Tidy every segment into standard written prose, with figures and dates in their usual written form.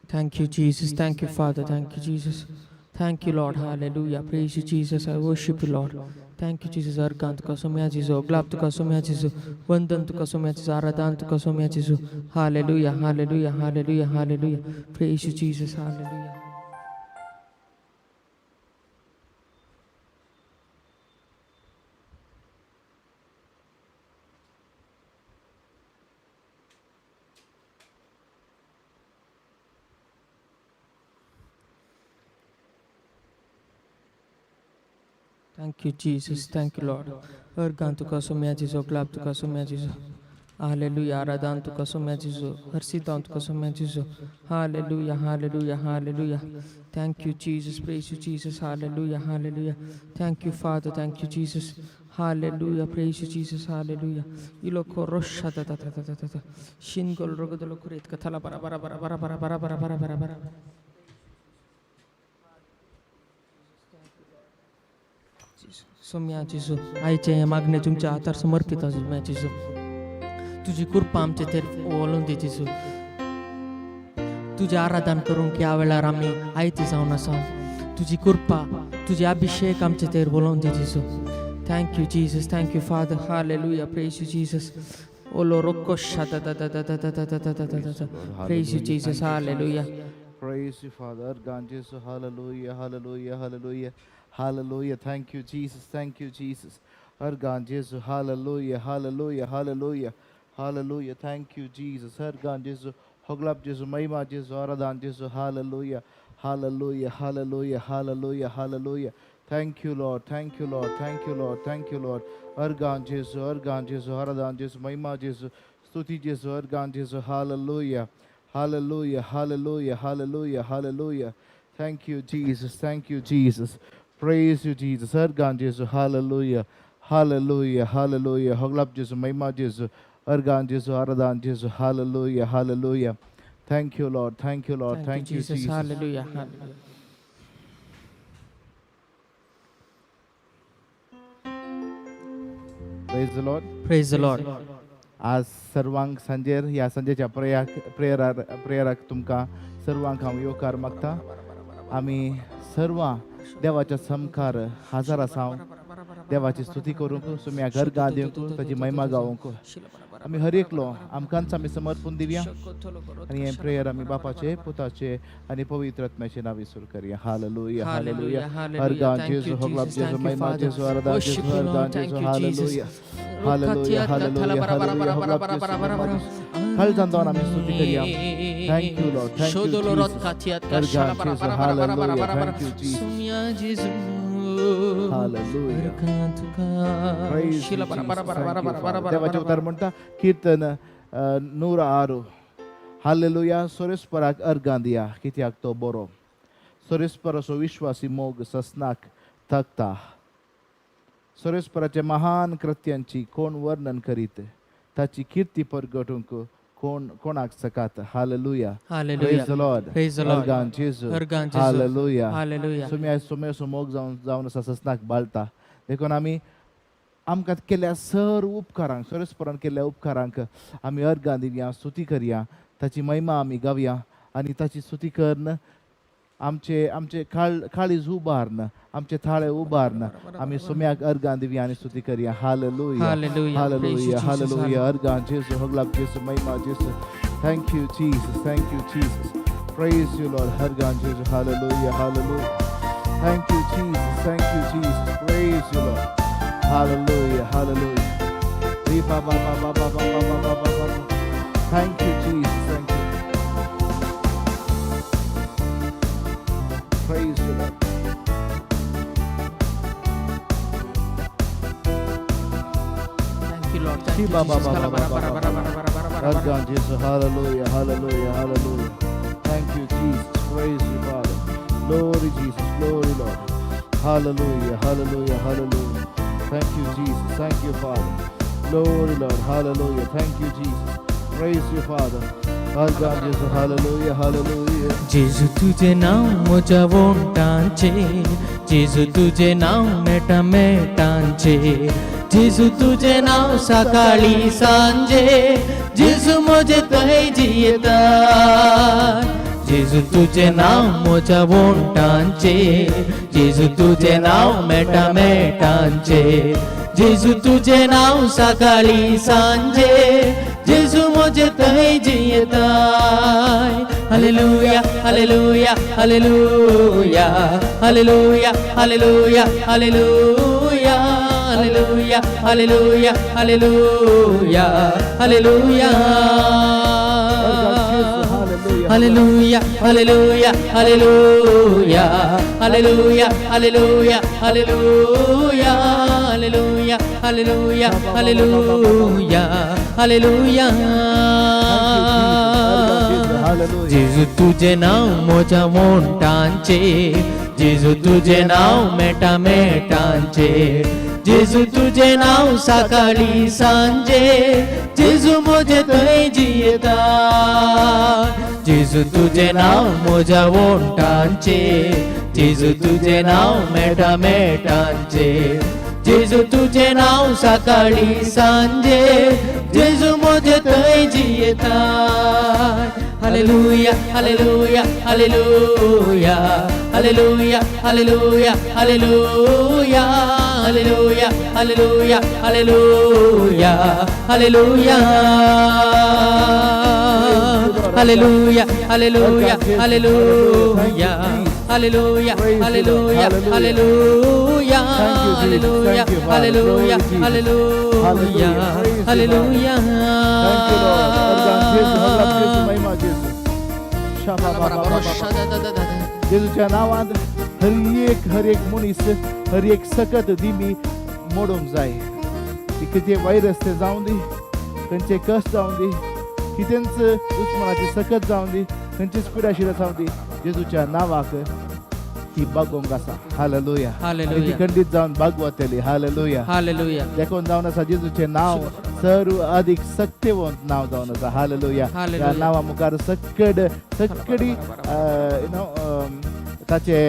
Thank you, Jesus. Thank you, Father. Thank you, Jesus. Thank you, Lord. Hallelujah. Praise you, Jesus. I worship you, Lord. Thank you, Jesus. अर्गां तुका सोम्या जेजू, ग्लाब तुका सोम्या जेजू, वंदन तुका सोम्या जेजू, आराधन तुका सोम्या जेजू. Hallelujah. Hallelujah. Hallelujah. Hallelujah. Praise you, Jesus. Hallelujah. Thank you, Jesus. Thank you, Lord. अर्गां तुका सोम्या जेजू, ग्लाब तुका सोम्या जेजू. Hallelujah. आराधन तुका सोम्या जेजू, हर्षितां तुका सोम्या जेजू. Hallelujah. Hallelujah. Hallelujah. Thank you, Jesus. Praise you, Jesus. Hallelujah. Hallelujah. Thank you, Father. Thank you, Jesus. Hallelujah. Praise you, Jesus. Hallelujah. Iloko rosha ta ta ta ta ta ta ta. Shingol rogodolo kuret kathala bara bara bara bara bara bara bara bara bara bara. Saumya जेजू, आयचे हे मागणे तुमच्या हातार समर्पित सोम्या जेजू. तुजी कृपा आमचे तेर ओलोवन दी जेजू. तुजें आराधन करूंक ह्या वेळार आमी आयती जावन आसा. तुजी कृपा, तुजे अभिषेक आमचे तेर बोलोवन दी जेजू. Thank you, Jesus. Thank you, Father. Hallelujah. Praise you, Jesus. ओलो रोको शा ta ta ta ta ta ta ta ta ta ta ta ta. Praise you, Jesus. Hallelujah. Praise you, Father. God, Jesus. Hallelujah, hallelujah, hallelujah, hallelujah. Thank you, Jesus. Thank you, Jesus. Argan Jesus. Hallelujah, hallelujah, hallelujah, hallelujah. Thank you, Jesus. Argan Jesus. Hoglap Jesus. Maima Jesus. Aradan Jesus. Hallelujah, hallelujah, hallelujah, hallelujah, hallelujah. Thank you, Lord. Thank you, Lord. Thank you, Lord. Thank you, Lord. Argan Jesus. Argan Jesus. Aradan Jesus. Maima Jesus. Stuti Jesus. Argan Jesus. Hallelujah. Hallelujah, hallelujah, hallelujah, hallelujah. Thank you, Jesus. Thank you, Jesus. Praise you, Jesus. Argan Jesus. Hallelujah, hallelujah, hallelujah. Hoglap Jesus, Maima Jesus, Argan Jesus, Aradan Jesus. Hallelujah, hallelujah. Thank you, Lord. Thank you, Lord. Thank you, Jesus. Jesus. Hallelujah. Hallelujah. Praise the Lord. Praise the Lord. आज सर्वांक सांजेर ह्या सांजेच्या प्रेयरार प्रेयराक तुमकां सर्वांक हांव येवकार मागता. आमी सर्वां देवाच्या समकार हाजर आसा, देवाची स्तुती करूंक, सुम्या घर गा दिवंक, ताची महिमा गावंक. आमी हर एकलो आमकांच आमी समर्पून दिवया आनी हें प्रेयर आमी बापाचे, पुताचे आनी पवित्र आत्म्याचे नांवी सुरू करया. Hallelujah, hallelujah. अर्गान जेजू, होगलाप जेजू, महिमा जेजू, आराधन जेजू, अर्गान जेजू. Hallelujah, hallelujah, hallelujah, hallelujah. होगलाप जेजू, महिमा जेजू. खालच्यान जावन आमी स्तुती करया. Thank you, Lord. Thank you, Jesus. Organ जेजू. Hallelujah. Thank you, Jesus. Hallelujah. Praise you, Jesus. Thank you, Father. देवाचें उतर म्हणटा, कीर्तन 106. हालेलुया. सोरेस्पराक अर्गां दिया, कित्याक तो बरो. सोरेस्पराचो विश्वासी मोग ससनाक थकता. सोरेस्पराच्या महान कृत्यांची कोण वर्णन करीत? ताची कीर्ती परगटूंक कोण कोणाक सकात? Hallelujah. Hallelujah. Praise the Lord. Praise the Lord. अर्गां जेजू. अर्गां जेजू. हालेलुया. Hallelujah. सुम्या सुम्याचो मोग जावन जावन आसा, ससनाक बालता. देखून आमी आमकां केल्ल्या सर्व उपकारांक, सोरेस्परान केल्ल्या उपकारांक आमी अर्गां दिवया, स्तुती करया, ताची महिमा आमी गावया आनी ताची स्तुती करून आमचे आमचे काळ काळीज उबारन, आमचे थाळे उबारन आमी सुम्याक अर्गां दिवया आनी स्तुती करया. Hallelujah. Hallelujah. Praise you, hallelujah. Jesus. Hallelujah. अर्गां जेजू, होगलाप जेजू, महिमा जेजू. Thank you, Jesus. Thank you, Jesus. Praise you, Lord. अर्गां जेजू. Hallelujah, hallelujah. Thank you, Jesus. Thank you, Jesus. Praise you, Lord. Hallelujah, hallelujah. Re ba ba ba ba ba ba ba ba ba ba ba. Thank you, Jesus. Thank you. Praise you, Lord. Thank you, Lord. Thank you, Ba, ba, Jesus. ba, ba, ba, ba, ba, ba. Argan Jesus. Hallelujah, hallelujah, hallelujah. Thank you, Jesus. Praise you, Father. Glory, Jesus. Glory, Lord. Hallelujah, hallelujah, hallelujah. Thank you, Jesus. Thank you, Father. Glory, Lord. Hallelujah. Thank you, Jesus. Praise you, Father. Argan Jesus. Hallelujah, hallelujah. जेजू तुझे नाव म्हज्या वोंटांचे, जेजू तुझे नाव मेटा मेटांचे, जेजू तुझे नाव सकाळी सांजे, जेजू म्हजे थंय जियेता. जेजू तुझे नाव म्हज्या वोंटांचे, जेजू तुझे नाव मेटा मेटांचे, जेजू तुझे नाव सकाळी सांजे, जेजू म्हजे थंय जियेताय. Hallelujah, hallelujah, hallelujah, hallelujah, hallelujah, hallelujah, hallelujah, hallelujah, hallelujah, hallelujah. Hallelujah, hallelujah, hallelujah, hallelujah, hallelujah, hallelujah, hallelujah, hallelujah, hallelujah, hallelujah. जेजू तुझे नाव म्हज्या वोंटांचे, जेजू तुझे नाव मेटा मेटांचे, जेजू तुझे नाव सकाळी सांजे, जेजू म्हजे थंय जियेता. जेजू तुझे नाव म्हज्या वोंटांचे, जेजू तुझे नाव मेटा मेटांचे, जेजू तुझे नाव सकाळी सांजे, जेजू म्हजे थंय जियेता. Hallelujah, hallelujah, hallelujah, hallelujah, hallelujah, hallelujah, hallelujah, hallelujah, hallelujah, hallelujah, hallelujah, hallelujah, hallelujah, hallelujah, hallelujah, hallelujah, hallelujah, hallelujah, hallelujah, hallelujah. Thank you, Lord. जेजू, जेजू, महिमा जेजू. जेजूच्या नावान हर एक, हर एक मनीस, हर एक सकत दिमी मोडूंक जाय. ती कितें वायरस ते जावं दी, खंयचे कश्ट जावं दी, कितेंच दुस्मनाची सकत जावं दी, खंयचीच पिडाशिरा जावं दी, जेजूच्या नांवाक ती बागोवंक आसा. हालेलुया. हालेलुया. ती खंडीत जावन बागवतली. हालेलुया. हालेलुया. देखून जावन आसा जेजूचें नांव सर्व अधिक सक्तेवंत नांव जावन आसा. हालेलुया. हालेलुया. ह्या नांवा मुखार सकड सकडी you know ताचे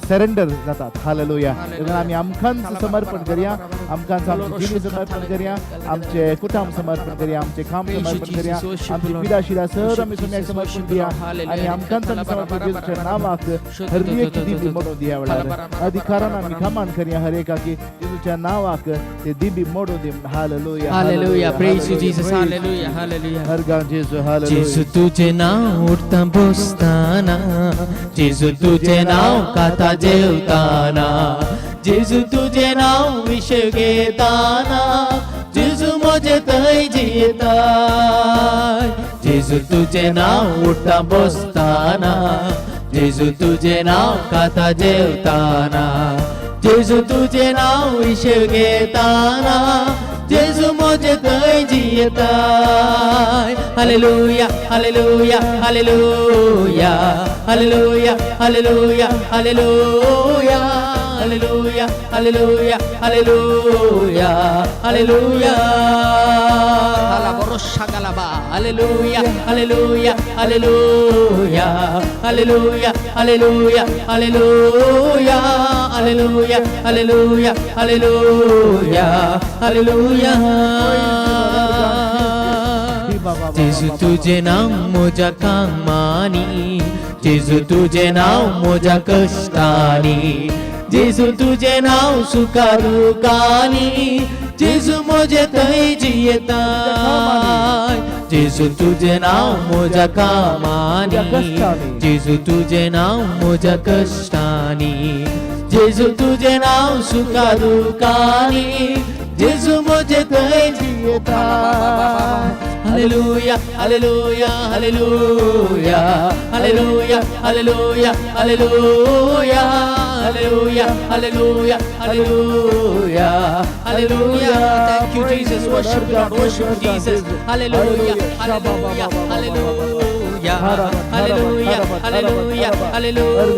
सरेंडर जातात. हालेलुया. देखून आमी आमकांच समर्पण करया, आमकांच आमची जिणी समर्पण करया, आमचे कुटुंब समर्पण करया, आमचे काम समर्पण करया, आमची पिडाशिरा सर आमी सोम्याक समर्पण दिया आनी आमकांच आमी समर्पण जेजूच्या नांवाक हर एक दिबी मोडून दिया. वेळार अधिकारान आमी कमान करया हर एकाकी जेजूच्या नांवाक ते दिबी मोडून दी. Hallelujah. Hallelujah. Praise you Jesus. Hallelujah, hallelujah. हर गांव जेजू. हालेलुया. जेजू तुझे नाव उठता बसताना, जेजू तुझे नाव खाता जेवताना, जेजू तुझे नाव विशय घेताना, जेजू म्हजे थंय जियेता. जेजू तुझे नाव उठता बसताना, जेजू तुझे नाव खाता जेवताना, जेजू तुझे नाव विशय घेताना, जेजू म्हजे थंय जियेता. Hallelujah, hallelujah, hallelujah, hallelujah, hallelujah, hallelujah, hallelujah, hallelujah, hallelujah, hallelujah. Hallelujah, hallelujah, hallelujah, hallelujah, hallelujah, hallelujah, hallelujah, hallelujah, hallelujah, hallelujah. जेजू तुझे नाव म्हज्या कामांनी, जेजू तुझे नाव म्हज्या कश्टांनी, जेजू तुझे नाव सुखा दुखांनी, जेजू म्हजे थंय जियेता. जेजू तुझे नाव म्हज्या कामांनी, जेजू तुझे नाव म्हज्या कश्टांनी, जेजू तुझे नाव सुखा दुखांनी, जेजू म्हजे थंय जियेता. Hallelujah, hallelujah, hallelujah, hallelujah, hallelujah, hallelujah, hallelujah, hallelujah, hallelujah, hallelujah. Thank you Jesus. Worship Lord, worship Jesus. Hallelujah, hallelujah, hallelujah, hallelujah, hallelujah, hallelujah,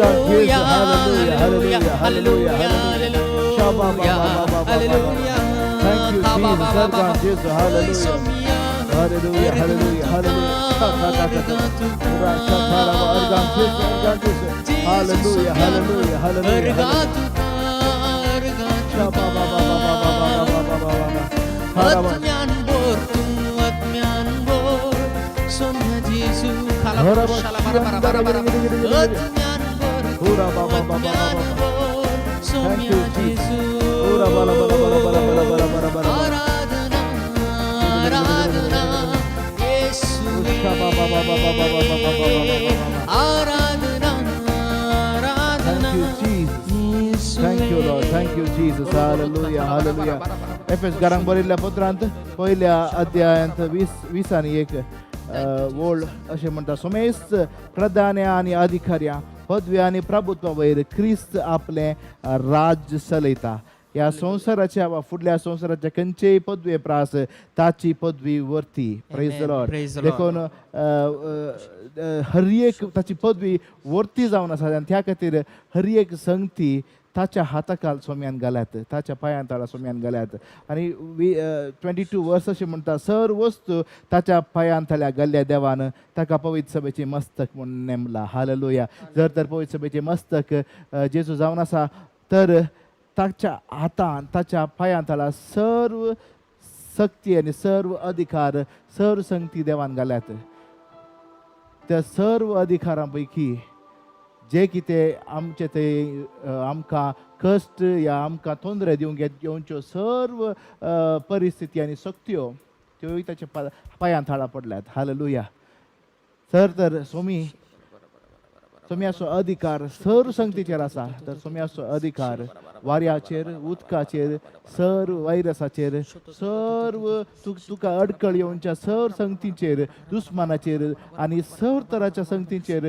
hallelujah, hallelujah, hallelujah. Thank you, Jesus. Hallelujah. Hallelujah, hallelujah, hallelujah. Hallelujah, hallelujah, hallelujah. Thank you, Jesus. Ora bala bala bala bala bala bala bala bala. ಆರಾಧನಾ ಆರಾಧನಾ ಯೇಸುವೇ ಆರಾಧನಾ ಆರಾಧನಾ Thank you, Jesus. Thank you, Lord. Thank you, Jesus. Hallelujah. Hallelujah. एफेसकारांक बरयल्ल्या पत्रांत पयल्या अध्यायांत 20 20 आनी 1 ओळ अशें म्हणटा, समेस्त प्रधान्या आनी अधिकाऱ्यां, पदव्या आनी प्रभुत्वा वयर क्रिस्त आपलें राज्य चलयता. ह्या संवसाराच्या वा फुडल्या संवसाराच्या खंयचेय पदवे प्रास ताची पदवी वरती. Praise the Amen. Lord. Praise the Lord. देखून अ, अ, अ, हर एक ताची पदवी वरती जावन आसा आनी त्या खातीर हर एक संगती ताच्या हाताखाल सोम्यान घाल्यात, ताच्या पांयां तळा सोम्यान घाल्यात. आनी 22 वर्स अशें म्हणटा, सर वस्तू ताच्या पांयां तळ्या घाल्ल्या देवान ताका पवित्र सभेचे मस्तक म्हूण नेमला. हालेलुया. जर तर पवित्र सभेचे मस्तक जेजू जावन आसा, तर ताच्या हातान, ताच्या पांयां तळा सर्व शक्ती आनी सर्व अधिकार, सर्व संगती देवान घाल्यात. त्या सर्व अधिकारां पैकी जे कितें आमचे ते आमकां कश्ट या आमकां तोंदरे दिवंक येवच्यो सर्व परिस्थिती आनी शक्त्यो, त्योय ताच्या पांयां थाळा पडल्यात. हालेलुया. सर तर सोम्याचो अधिकार सर्व संगतीचेर आसा, तर सोम्याचो अधिकार वाऱ्याचेर, उदकाचेर, सर्व वायरसाचेर, सर्व तुका अडकळ येवच्या सर्व संगतीचेर, दुस्मानाचेर आनी सर्व तराच्या संगतीचेर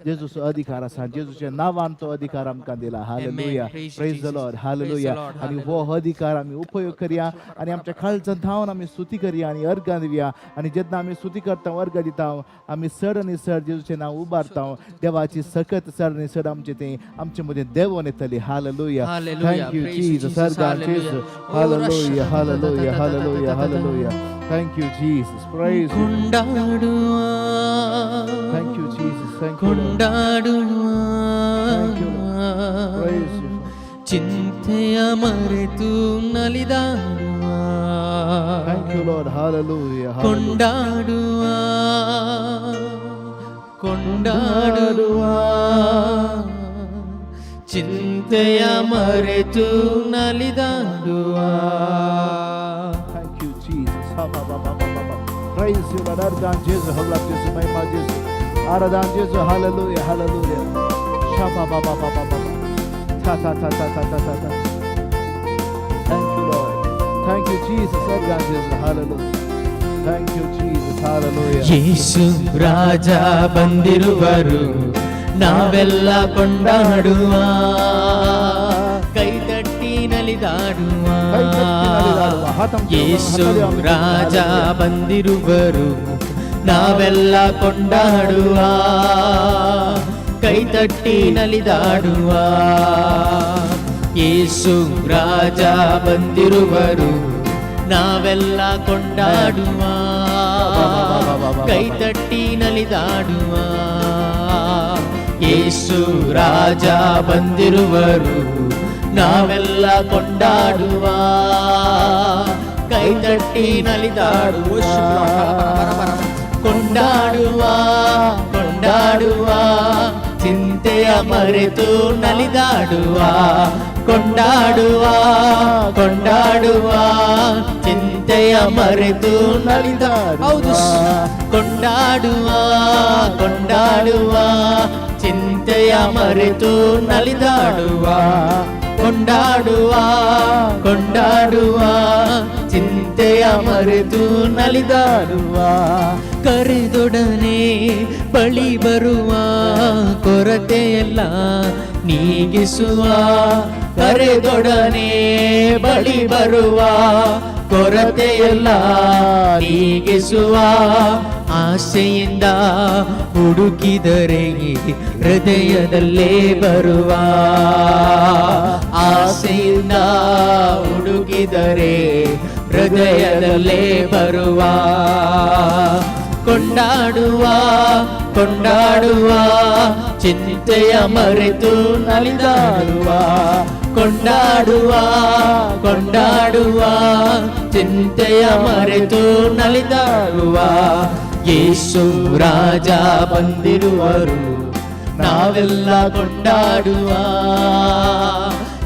जेजूचो अधिकार आसा. जेजूच्या नांवान तो अधिकार आमकां दिला. Hallelujah. Praise you, Praise the Jesus. Lord. Praise hallelujah. the Lord. आनी हो अधिकार आमी उपयोग करया आनी आमच्या काळजान धांवन आमी स्तुती करया आनी अर्गां दिवया. आनी जेन्ना आमी स्तुती करता, अर्गां दिता, आमी चड आनी चड जेजूचें नांव उबारता, देवाची सकत चड आनी चड आमचे तें आमचे मदीं देवोन येतली. Hallelujah. Hallelujah. Thank you, Praise you, Jesus. Jesus. अर्गां Hallelujah. Jesu. Oh, hallelujah, hallelujah, hallelujah, hallelujah. Thank you, Jesus. Praise you. ಕೊಂಡಾಡುವ. Thank you, Jesus. Thank you. ಕೊಂಡಾಡುವ. Thank you, Lord. Praise you. ಚಿಂತೆಯ ಮರೆತು ನಲಿದಾಡುವ. Thank you, Lord. Hallelujah. Hallelujah. ಕೊಂಡಾಡುವ, ಕೊಂಡಾಡುವ, ಚಿಂತೆಯ ಮರೆತು ನಲಿದಾಡುವ. Thank you, Jesus. Ha, ba, ba, ba, ba, ba, ba. Praise you, Lord. अर्गां Jesu, होगलाब Jesu, Mahima Jesu. आराधन Jesu. Hallelujah. Hallelujah. Sha, ba, ba, ba, ba, ba, ba, ba. Ta, ta, ta, ta, ta, ta, ta, ta. Thank you, Lord. Thank you, Jesus. अर्गां Jesu. Hallelujah. Thank you, Jesus. Hallelujah. ಯೇಸು ರಾಜ ಬಂದಿರುವರು, ನಾವೆಲ್ಲ ಕೊಂಡಾಡುವ, ಕೈ ತಟ್ಟಿ ನಲಿದಾಡುವ. ಕೈ ತಟ್ಟಿ ನಲಿದಾಡುವ. ಯೇಸು ರಾಜ ಬಂದಿರುವರು, ನಾವೆಲ್ಲ ಕೊಂಡಾಡುವ, ಕೈ ತಟ್ಟಿ ನಲಿದಾಡುವ. ಯೇಸು ರಾಜ ಬಂದಿರುವರು, ನಾವೆಲ್ಲ ಕೊಂಡಾಡುವ, ಕೈ ತಟ್ಟಿ ನಲಿದಾಡುವ. ಯೇಸು ರಾಜ ಬಂದಿರುವರು, ನಾವೆಲ್ಲ ಕೊಂಡಾಡುವ, ಕೈ ತಟ್ಟಿ ನಲಿದಾಡುವ. ಕೊಂಡಾಡುವ, ಕೊಂಡಾಡುವ, ಚಿಂತೆಯ ಮರೆತು ನಲಿದಾಡುವ. ಕೊಂಡಾಡುವ, ಕೊಂಡಾಡುವ, ಚಿಂತೆಯ ಮರೆತು ನಲಿದಾಡುವ. ಹೌದು, ಕೊಂಡಾಡುವ, ಕೊಂಡಾಡುವ, ಚಿಂತೆಯ ಮರೆತು ನಲಿದಾಡುವ. ಕೊಂಡಾಡುವ, ಕೊಂಡಾಡುವ, ಚಿಂತೆಯ ಮರೆತು ನಲಿದಾಡುವ. ಕರೆದೊಡನೆ ಬಳಿ ಬರುವ, ಕೊರತೆಯೆಲ್ಲ ನೀಗಿಸುವ. ಕರೆದೊಡನೆ ಬಳಿ ಬರುವ, ಕೊರತೆಯೆಲ್ಲ ನೀಗಿಸುವ. ಆಸೆಯಿಂದ ಹುಡುಕಿದರೆ ಹೃದಯದಲ್ಲೇ ಬರುವ. ಆಸೆಯಿಂದ ಹುಡುಕಿದರೆ ಹೃದಯದಲ್ಲೇ ಬರುವ. ಕೊಂಡಾಡುವ, ಕೊಂಡಾಡುವ, ಚಿಂತೆಯ ಮರೆತು ನಲಿದಾಡುವ. ಕೊಂಡಾಡುವ, ಕೊಂಡಾಡುವ, ಚಿಂತೆಯ ಮರೆತು ನಲಿದಾಡುವ. ಯೇಸು ರಾಜ ಬಂದಿರುವರು, ನಾವೆಲ್ಲ ಕೊಂಡಾಡುವ,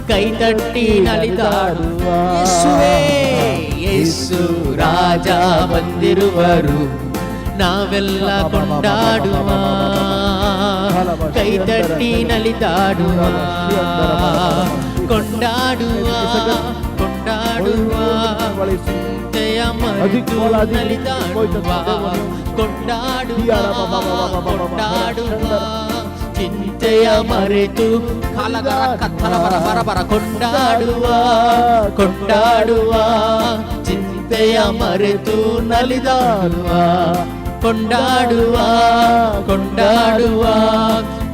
ಕೈತಟ್ಟಿ ನಲಿದಾಡುವ. ಯೇಸುವೇ, ಯೇಸು ರಾಜ ಬಂದಿರುವರು, ನಾವೆಲ್ಲ ಕೊಂಡಾಡುವ, ಕೈತಟ್ಟಿ ನಲಿದಾಡುವ. ಕೊಂಡಾಡುವ, ಕೊಂಡಾಡುವ, ಚಿಂತೆಯ ಮರೆತು ನಲಿದಾಡುವ. ಕೊಂಡಾಡುವ, ಕೊಂಡಾಡುವ, ಚಿಂತೆಯ ಮರೆತು ಕಾಲಗರ ಕತ್ತಲ ಬರ ಬರ ಬರ. ಕೊಂಡಾಡುವ, ಕೊಂಡಾಡುವ, ಚಿಂತೆಯ ಮರೆತು ನಲಿದಾಡುವ. ಕೊಂಡಾಡುವ, ಕೊಂಡಾಡುವ,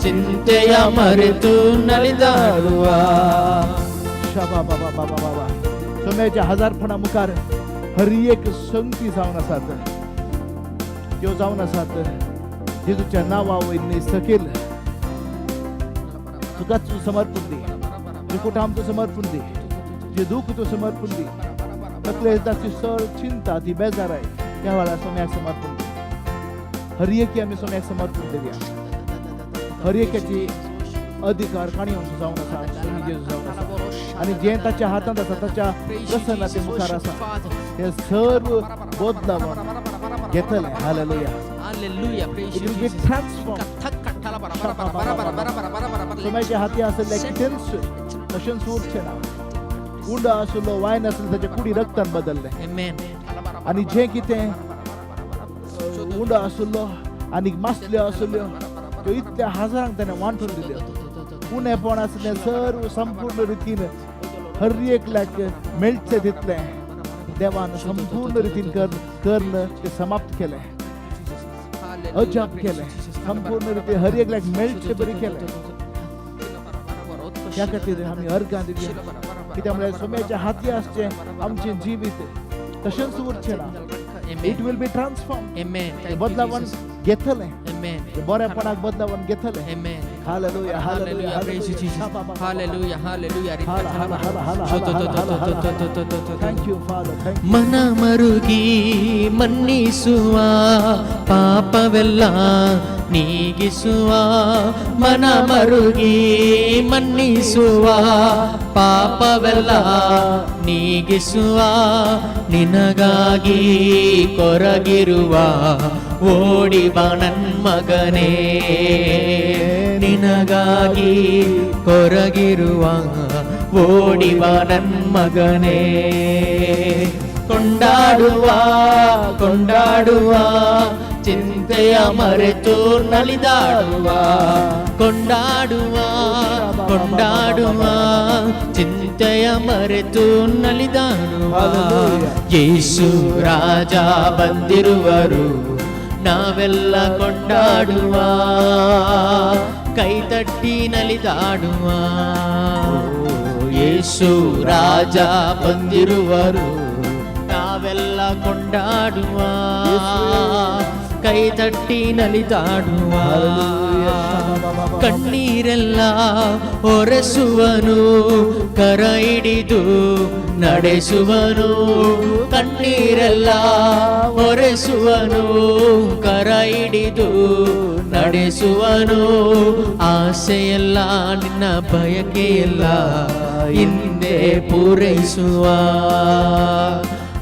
ಚಿಂತೆಯ ಮರೆತು ನಲಿದಾಡುವ. शबा बाबा बाबा बाबा. सोम्याच्या हजारपणा मुखार हर एक संगती जावन आसात, त्यो जावन आसात जेजूच्या नांवा वयली सकेल तुकाच तूं समर्पण दी, तुजें कुटाम तूं समर्पण दी, तुजें दूख तूं समर्पण दी, तकले ताची सर चिंता ती बेजाराय त्या वेळार सोम्याक समर्पण दी. हर एकी आमी सोम्याक समर्पण दिवया. हर एकाची अधिकार काणी जावन आसा, स्वामी जेजू जावन आसा आनी जें ताच्या हातांत आसा, ताच्या प्रसन्नते मुखार आसा, हे सर्व बदलावन घेतलें. Hallelujah. Hallelujah. Praise It you, will be Jesus. transformed. सोम्याच्या हाती आसलें कितेंच तशेंच उरचें ना. उंडो आसलो, वायन आसलें, ताच्या कुडी रक्तान बदललें. Amen. आनी जें कितें उंडो आसलो आनी मासल्यो आसल्यो त्यो इतल्या हजारांक ताणें वांटून दिल्यो. उणेपण आसलें सर्व संपूर्ण रितीन हर एकल्याक मेळचें तितलें देवान संपूर्ण रितीन कर्ण ते समाप्त केलें, अजाप केलें, संपूर्ण रितीन हर एकल्याक मेळचें बरी केलें. त्या खातीर आमी अर्गां दिवया, कित्याक म्हळ्यार सोम्याच्या हाती आसचें आमचें जिवीत तशेंच उरचें ना. It will be transform. Amen. Thank you, बदलावन Jesus. घेतलें, Amen. बरेपणाक बदलावन घेतलें. Amen. Hallelujah, hallelujah, Hallelujah. Praise you, Jesus. Hallelujah. Hallelujah. हाला, हाला, हाला, हाला, हाला, हाला, हाला. Thank you, Father. Thank you. ಮನ ಮರುಗಿ ಮನ್ನಿಸುವ, ಪಾಪವೆಲ್ಲ ನೀಗಿಸುವ. ಮನ ಮರುಗಿ ಮನ್ನಿಸುವ, ಪಾಪವೆಲ್ಲ ನೀಗಿಸುವ. ನಿನಗಾಗಿ ಕೊರಗಿರುವ, ಓಡಿ ಬಾ ನನ್ ಮಗನೇ. ನಿನಗಾಗಿ ಕೊರಗಿರುವ, ಓಡಿ ಬಾ ನನ್ ಮಗನೇ. ಕೊಂಡಾಡುವ, ಕೊಂಡಾಡುವ, ಚಿಂತೆಯ ಮರೆತು ನಲಿದಾಡುವ. ಕೊಂಡಾಡುವ, ಕೊಂಡಾಡುವ, ಚಿಂತೆಯ ಮರೆತು ನಲಿದಾಡುವ. ಯೇಸು ರಾಜ ಬಂದಿರುವರು, ನಾವೆಲ್ಲ ಕೊಂಡಾಡುವ, ಕೈತಟ್ಟಿ ನಲಿದಾಡುವ. ಯೇಸು ರಾಜ ಬಂದಿರುವರು, ನಾವೆಲ್ಲ ಕೊಂಡಾಡುವ, ಕೈತಟ್ಟಿ ನಲಿದಾಡುವ. ಕಣ್ಣೀರೆಲ್ಲ ಒರೆಸುವನು, ಕರ ಹಿಡಿದು ನಡೆಸುವನು. ಕಣ್ಣೀರೆಲ್ಲ ಒರೆಸುವನು, ಕರ ಹಿಡಿದು ನಡೆಸುವನು. ಆಸೆಯೆಲ್ಲ ನಿನ್ನ ಬಯಕೆಯೆಲ್ಲ ಹಿಂದೆ ಪೂರೈಸುವ.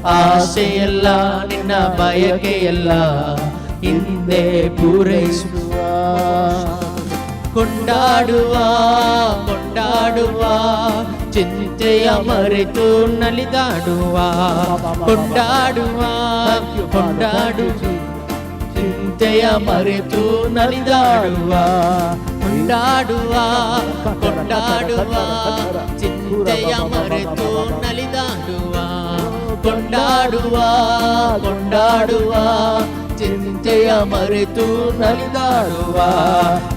ಆಸೆಯೆಲ್ಲ ನಿನ್ನ ಬಯಕೆಯೆಲ್ಲ ಹಿಂದೆ ಪೂರೈಸುವ. ಕೊಂಡಾಡುವ, ಕೊಂಡಾಡುವ, ಚಿಂತೆಯ ಮರೆತು ನಲಿದಾಡುವ. ಕೊಂಡಾಡುವ, ಕೊಂಡಾಡುವ, ಚಿಂತೆಯ ಮರೆತು ನಲಿದಾಡುವ. ಕೊಂಡಾಡುವ, ಕೊಂಡಾಡುವ, ಚಿಂತೆಯ ಮರೆತು ನಲಿದಾಡುವ. ಕೊಂಡಾಡುವ, ಕೊಂಡಾಡುವ, ಚಿಂತೆಯ ಮರೆತು ನಲಿದಾಡುವ.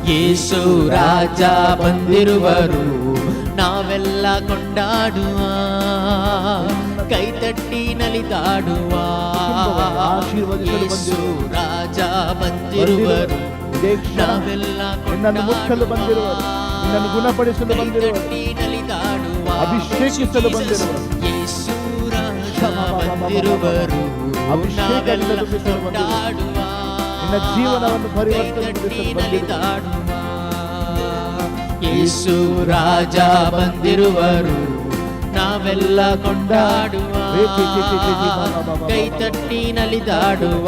ಯೇಸು ರಾಜ ಬಂದಿರುವರು, ನಾವೆಲ್ಲ ಕೊಂಡಾಡುವ, ಕೈತಟ್ಟಿ ನಲಿದಾಡುವ. ಯೇಸು ರಾಜ ಬಂದಿರುವರು, ಇದೇ ಕ್ಷಣ ನಾವೆಲ್ಲ ನಿನ್ನನ್ನು ಮುಟ್ಟಲು ಬಂದಿರುವರು, ನಿನ್ನನ್ನು ಗುಣಪಡಿಸಲು ಬಂದಿರುವರು, ಕೈತಟ್ಟಿ ನಲಿದಾಡುವ, ಅಭಿಷೇಕಿಸಲು ಬಂದಿರುವರು. ಯೇಸು ರಾಜ ಬಂದಿರುವರು, ಅಭಿಷೇಕದಿಂದ ನಾವೆಲ್ಲ ತುಂಬಿಸಲು ಬಂದಿರುವರು. ಕೊಂಡಾಡುವ. ನಿನ್ನ ಜೀವನವನ್ನು ಕೈ ಪರಿವರ್ತನೆಗೊಳಿಸಲು ತಟ್ಟಿ ಬಂದಿರುವರು. ನಲಿದಾಡುವ. ಯೇಸು ರಾಜ ಬಂದಿರುವರು, ನಾವೆಲ್ಲ ಕೊಂಡಾಡುವ, ಕೈ ತಟ್ಟಿ ನಲಿದಾಡುವ.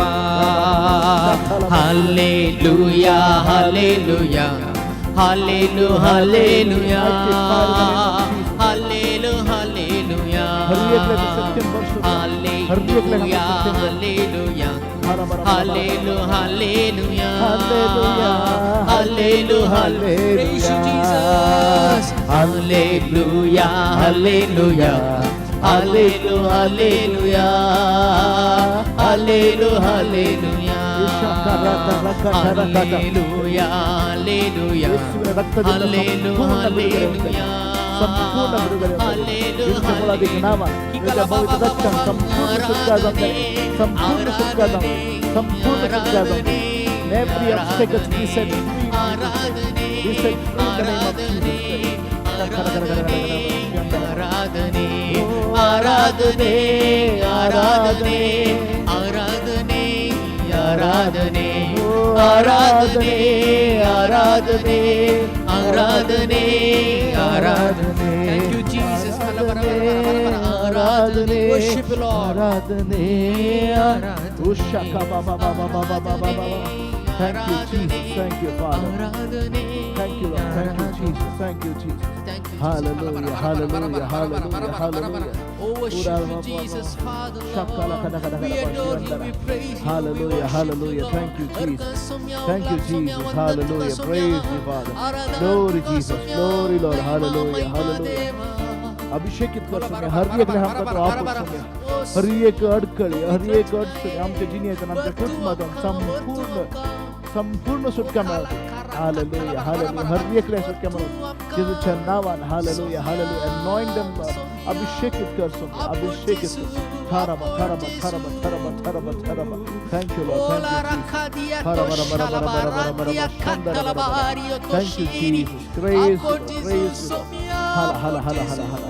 Hallelujah, hallelujah, hallelu hallelujah, hallelu hallelujah, hallelujah, hallelujah, hallelu hallelujah, hallelu hallelujah, hallelujah, hallelujah, hallelu hallelujah, hallelu hallelujah, hallelujah, hallelujah, ಯೇಸುವಿನ ರಕ್ತದಿಂದ ಹಲ್ಲೇಲು ಸಂಪೂರ್ಣ ಬಿಡುಗಡೆ ಉಂಟಾಗಲಿ. ಹಲ್ಲೇಲುಯಾ, ಸಂಪೂರ್ಣ ಬಿಡುಗಡೆ ಉಂಟಾಗಲಿ. ಹಲ್ಲೇಲು ಯೇಸು ಮೂಲಾದಿಗೆ ನಾಮ, ನಿನ್ನ ಪವಿತ್ರ ರಕ್ತ ಸಂಪೂರ್ಣ ಸುಟ್ಕ जाऊंದೆ. ಸಂಪೂರ್ಣ ಸುಟ್ಕ जाऊंದೆ. ಸಂಪೂರ್ಣ ಸುಟ್ಕ जाऊंದೆ. Every obstacle be set free. Be set free in the name of Jesus Christ. ಆರಾಧನೆ, ಆರಾಧನೆ, ಆರಾಧನೆ, ಆರಾಧನೆ, ಆರಾಧನೆ, ಆರಾಧನೆ, ಆರಾಧನೆ, ಆರಾಧನೆ, ಆರಾಧನೆ. Thank you, Jesus. ಆರಾಧನೆ, Worship you, Lord. ಆರಾಧನೆ. ಉಷಕ ಬಾ ಬಾ ಬಾ ಬಾ ಬಾ ಬಾ ಬಾ ಬಾ. Thank you, Jesus. Thank you, Father. ಆರಾಧನೆ. Thank you, Lord. Thank you, Jesus. Thank you, Jesus. Thank you, Jesus. Hallelujah, hallelujah, hallelujah, hallelujah. Oh, worship you, Jesus, Father, Lord. We adore you, we praise you, we Hallelujah, worship you, hallelujah. Lord. Thank you, Jesus. Thank you, Jesus. Hallelujah. Praise you, Father. Glory, Jesus. Glory, Lord. Hallelujah, hallelujah. अभिषेकित कर स्वामी, हर एक आमकां तूं वापर स्वामी, हर एक अडकळी, हर एक अडचणी आमच्या जिणेंत, आमच्या कुटुंबात संपूर्ण संपूर्ण सुटका मेळत. Hallelujah, hallelujah. हर एकल्या सुटका मेळत जेजूच्या नावान. Hallelujah, hallelujah. Anoint them, Lord. अभिषेकित कर स्वामी, अभिषेकित कर. थाराबा थाराबा थाराबा थाराबा थाराबा थाराबा. Thank you, Lord. Thank you, Jesus. Thank you, Jesus. Praise you, Lord. Praise you, Lord. hala hala hala hala hala hala.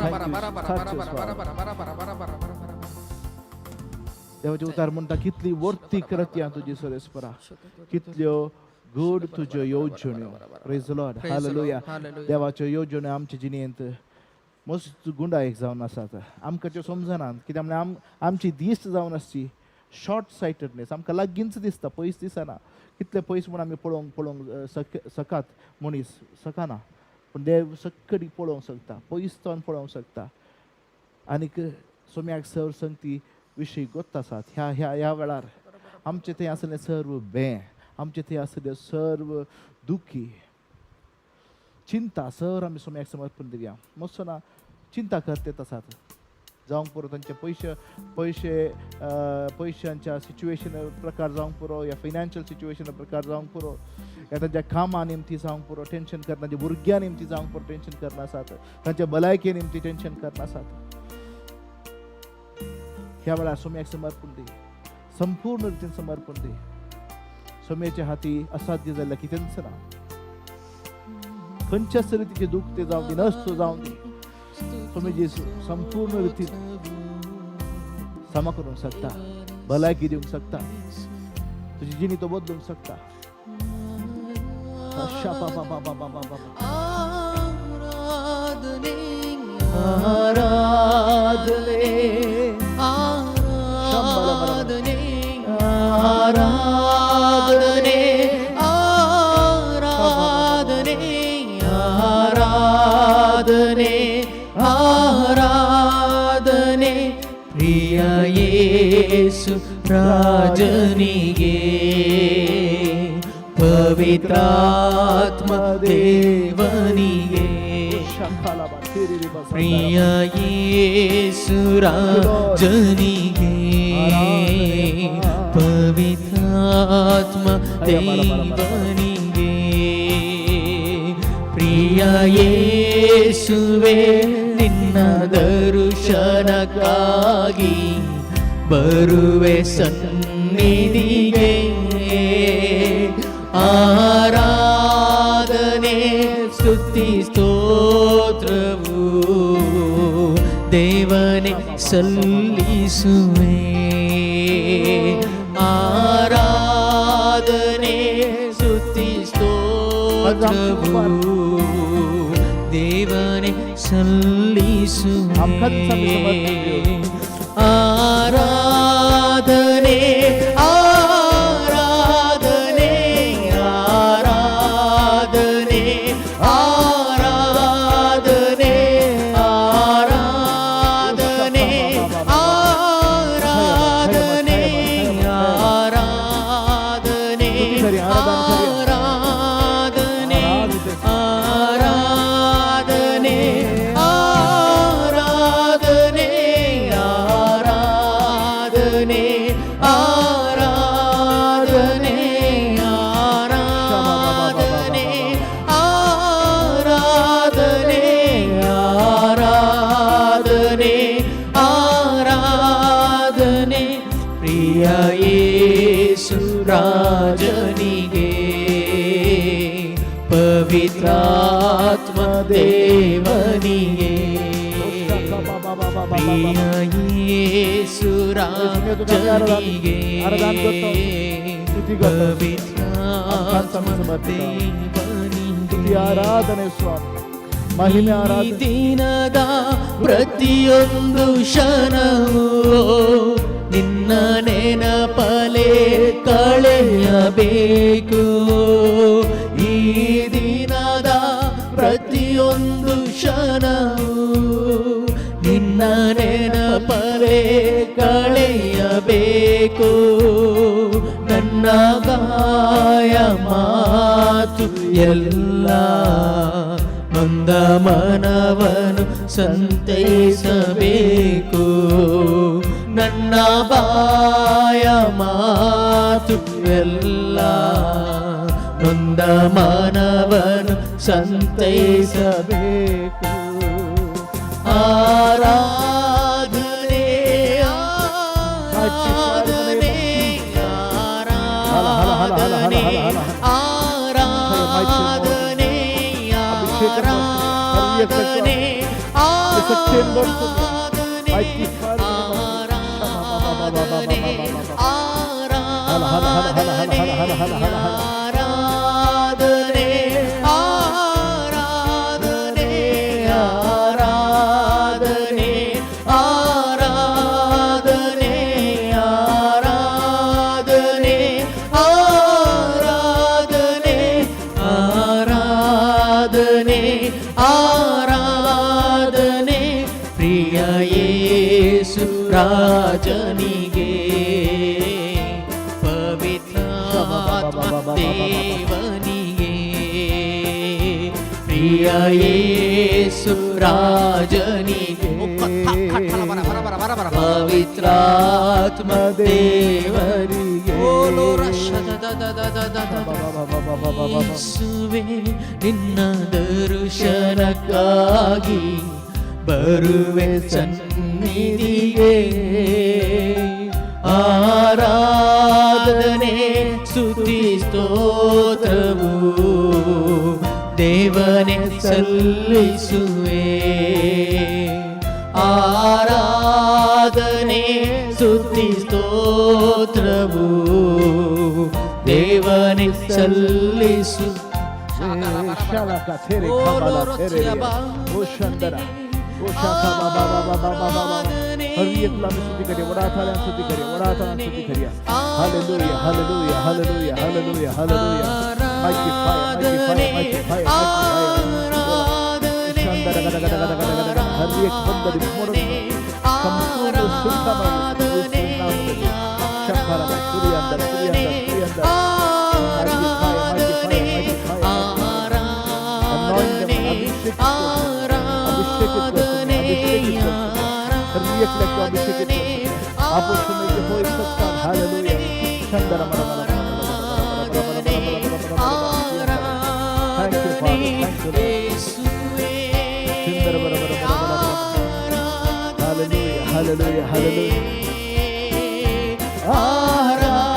Thank you. Touch us, Father. देवाचे उतार म्हणटा, कितली वर्ती कृत्यां तुजी सरेस्परा, कितल्यो गूढ तुज्यो येवजण्यो. Praise Lord. Hallelujah. देवाच्यो येवजण्यो आमचे जिणेंत मस्त गुंडायक जावन आसात. आमकां त्यो समजनात, कित्याक म्हणल्यार आमची दिश्ट जावन आसची शॉर्ट सायटेडनेस. आमकां लागींच दिसता, पयस दिसना. कितले पयस म्हूण आमी पळोवंक पळोवंक सकात मनीस सकाना, पूण देव सक्कडी पळोवंक शकता, पयस जावन पळोवंक शकता. आनीक सोम्याक सर संगती विशय गोत्त आसात. ह्या ह्या ह्या वेळार आमचे थंय आसलें सर्व बें, आमचे थंय आसलें सर्व दुखी चिंता सर आमी सोम्याक समर्पण दिवया. मस्त ना चिंता करतेत आसात, जावंक पुरो तांचे पयशे पयशे पयशांच्या सिच्युएशन प्रकार जावंक पुरो, या फायनान्शियल सिच्युएशन प्रकार जावंक पुरो, या तांच्या कामा निमती जावंक पुरो टेंशन करना, तांच्या भुरग्यां निमती जावंक पुरो टेंशन करना आसात, तांच्या भलायके निमती टेंशन करना आसात. ह्या वेळार सोम्याक समर्पण दी, संपूर्ण रितीन समर्पण दी. सोम्याच्या हाती असाध्य जाल्लें कितेंच ना. खंयच्याच रितीचें दुख्ख तें जावं दी, नश्ट जावं दी, सोमे जेजू संपूर्ण रितीन सामा करूंक शकता, भलायकी दिवंक शकता, तुजी जिणी तो बदलूंक शकता. शा पा पा पा पा पा पा पा. आराधने, आराधने, आराधने, आराधने, आराधने, आराधने, आराधने, ಪ್ರಿಯ ಯೇಸು ರಾಜನಿಗೆ, ಪವಿತ್ರಾತ್ಮ ದೇವನಿಗೆ, ಪ್ರಿಯ ಯೇಸು ರಾಜನಿಗೆ, ಪವಿತ್ರಾತ್ಮ ದೇವನಿಗೆ. ಪ್ರಿಯ ಯೇಸುವೆ, ನಿನ್ನ ದರ್ಶನಕ್ಕಾಗಿ ಬರುವೆ ಸನ್ನಿಧಿಗೆ. ಆರಾಧನೆ, ಸ್ತುತಿ, ಸ್ತೋತ್ರವು ದೇವನೇ ಸಲ್ಲಿಸುವೆ. ಸ್ತೋತ್ರವು ದೇವನೇ ಸಲ್ಲಿಸುವೆ. ಆರಾಧನೆ ಆರಾಧನೆ ಆರಾಧನೆ ಆರಾಧನೆ ಆರಾಧನೆ ಆರಾಧನೆ ಆರಾಧನೆ ಆರಾಧನೆ ಆರಾಧನೆ ಆರಾಧನೆ ಆರಾಧನೆ ಆರಾಧನೆ ಆರಾಧನೆ ಆರಾಧನೆ ಆರಾಧನೆ ಆರಾಧನೆ ಪ್ರಿಯ ಯೇಸು ರಾಜನಿಗೆ, ಪವಿತ್ರಾತ್ಮ ದೇವನಿಗೆ, ಪ್ರಿಯ ಯೇಸು ರಾಜನಿಗೆ, ಪವಿತ್ರಾತ್ಮ ದೇವನಿಗೆ. ಆರಾಧನೆ ಸ್ವಾಮಿ, ಮಹಿಮೆ, ಈ ಆರಾಧನೆ. ದಿನದ ಪ್ರತಿಯೊಂದು ಕ್ಷಣವೂ ನಿನ್ನ ನೆನಪಲೆ ಕಳೆಯಬೇಕು. ಈ ದಿನದ ಪ್ರತಿಯೊಂದು ಕ್ಷಣವೂ ನಿನ್ನ ನೆನಪಲೆ ಕಳೆಯಬೇಕು. ನನ್ನ ಬಾಯ ಮಾತು ಎಲ್ಲ ನೊಂದ ಮನವನು ಸಂತೈಸಬೇಕು. ನನ್ನ ಬಾಯ ಮಾತು ಎಲ್ಲ ನೊಂದ ಮನವನು ಸಂತೈಸಬೇಕು. ಆರಾಧನೆ ಆರಾಧನೆ ಆರಾಧನೆ ಆರಾಧನೆ ಆರಾಧನೆ ಆರಾಧನೆ ಆರಾಧನೆ ಆರಾಧನೆ ಆರಾಧನೆ ಆರಾಧನೆ ಆರಾಧನೆ ಆರಾಧನೆ ಆರಾಧನೆ ಆರಾಧನೆ ಆರಾಧನೆ ಆರಾಧನೆ ಪ್ರಿಯ ಯೇಸು ರಾಜನಿಗೆ, ಪವಿತ್ರಾತ್ಮ ದೇವನಿಗೆ, ಪ್ರಿಯ ಯೇಸು ರಾಜನಿಗೆ, ಪವಿತ್ರಾತ್ಮ ದೇವರಿಗೆ. ಯೇಸುವೆ, ನಿನ್ನ ದರ್ಶನಕ್ಕಾಗಿ ಬರುವೆ ಸನ್ನಿಧಿಗೆ. ಆರಾಧನೆ ಸ್ತುತಿ ಸ್ತೋತ್ರವು ದೇವನೇ ಸಲ್ಲಿಸುವೆ. ಆರಾಧನೆ ಸ್ತುತಿ ಸ್ತೋತ್ರವು ದೇವನೇ ಸಲ್ಲಿಸು. Shalaka tere kabala tere o shandara o shaka ba ba ba ba ba ba ba. हर एक लाम स्तुति करिए, वडाथाला स्तुति करिए, वडाथाला स्तुति करिए. Hallelujah, hallelujah, hallelujah, hallelujah, hallelujah. Mighty fire, mighty fire, mighty fire, mighty fire. Shandara gada gada gada gada gada. हर एक बंदर मोड़ संपूर्ण शुद्धമായി യേശുവിൻ നാമത്തിൽ. ശംഭര സൂര്യാന്തര സൂര്യാന്തര സൂര്യാന്തര. Mighty fire, mighty fire, mighty fire. Anoint them, अभिषेकित अभिषेकित अभिषेकित. हर एक लग अभिषेकित आपस में के हो एक सत्कार. हालेलुया. चंदर मर मर. Thank you, Father. Thank you, Lord. Chander मर मर मर मर. Hallelujah, hallelujah, hallelujah.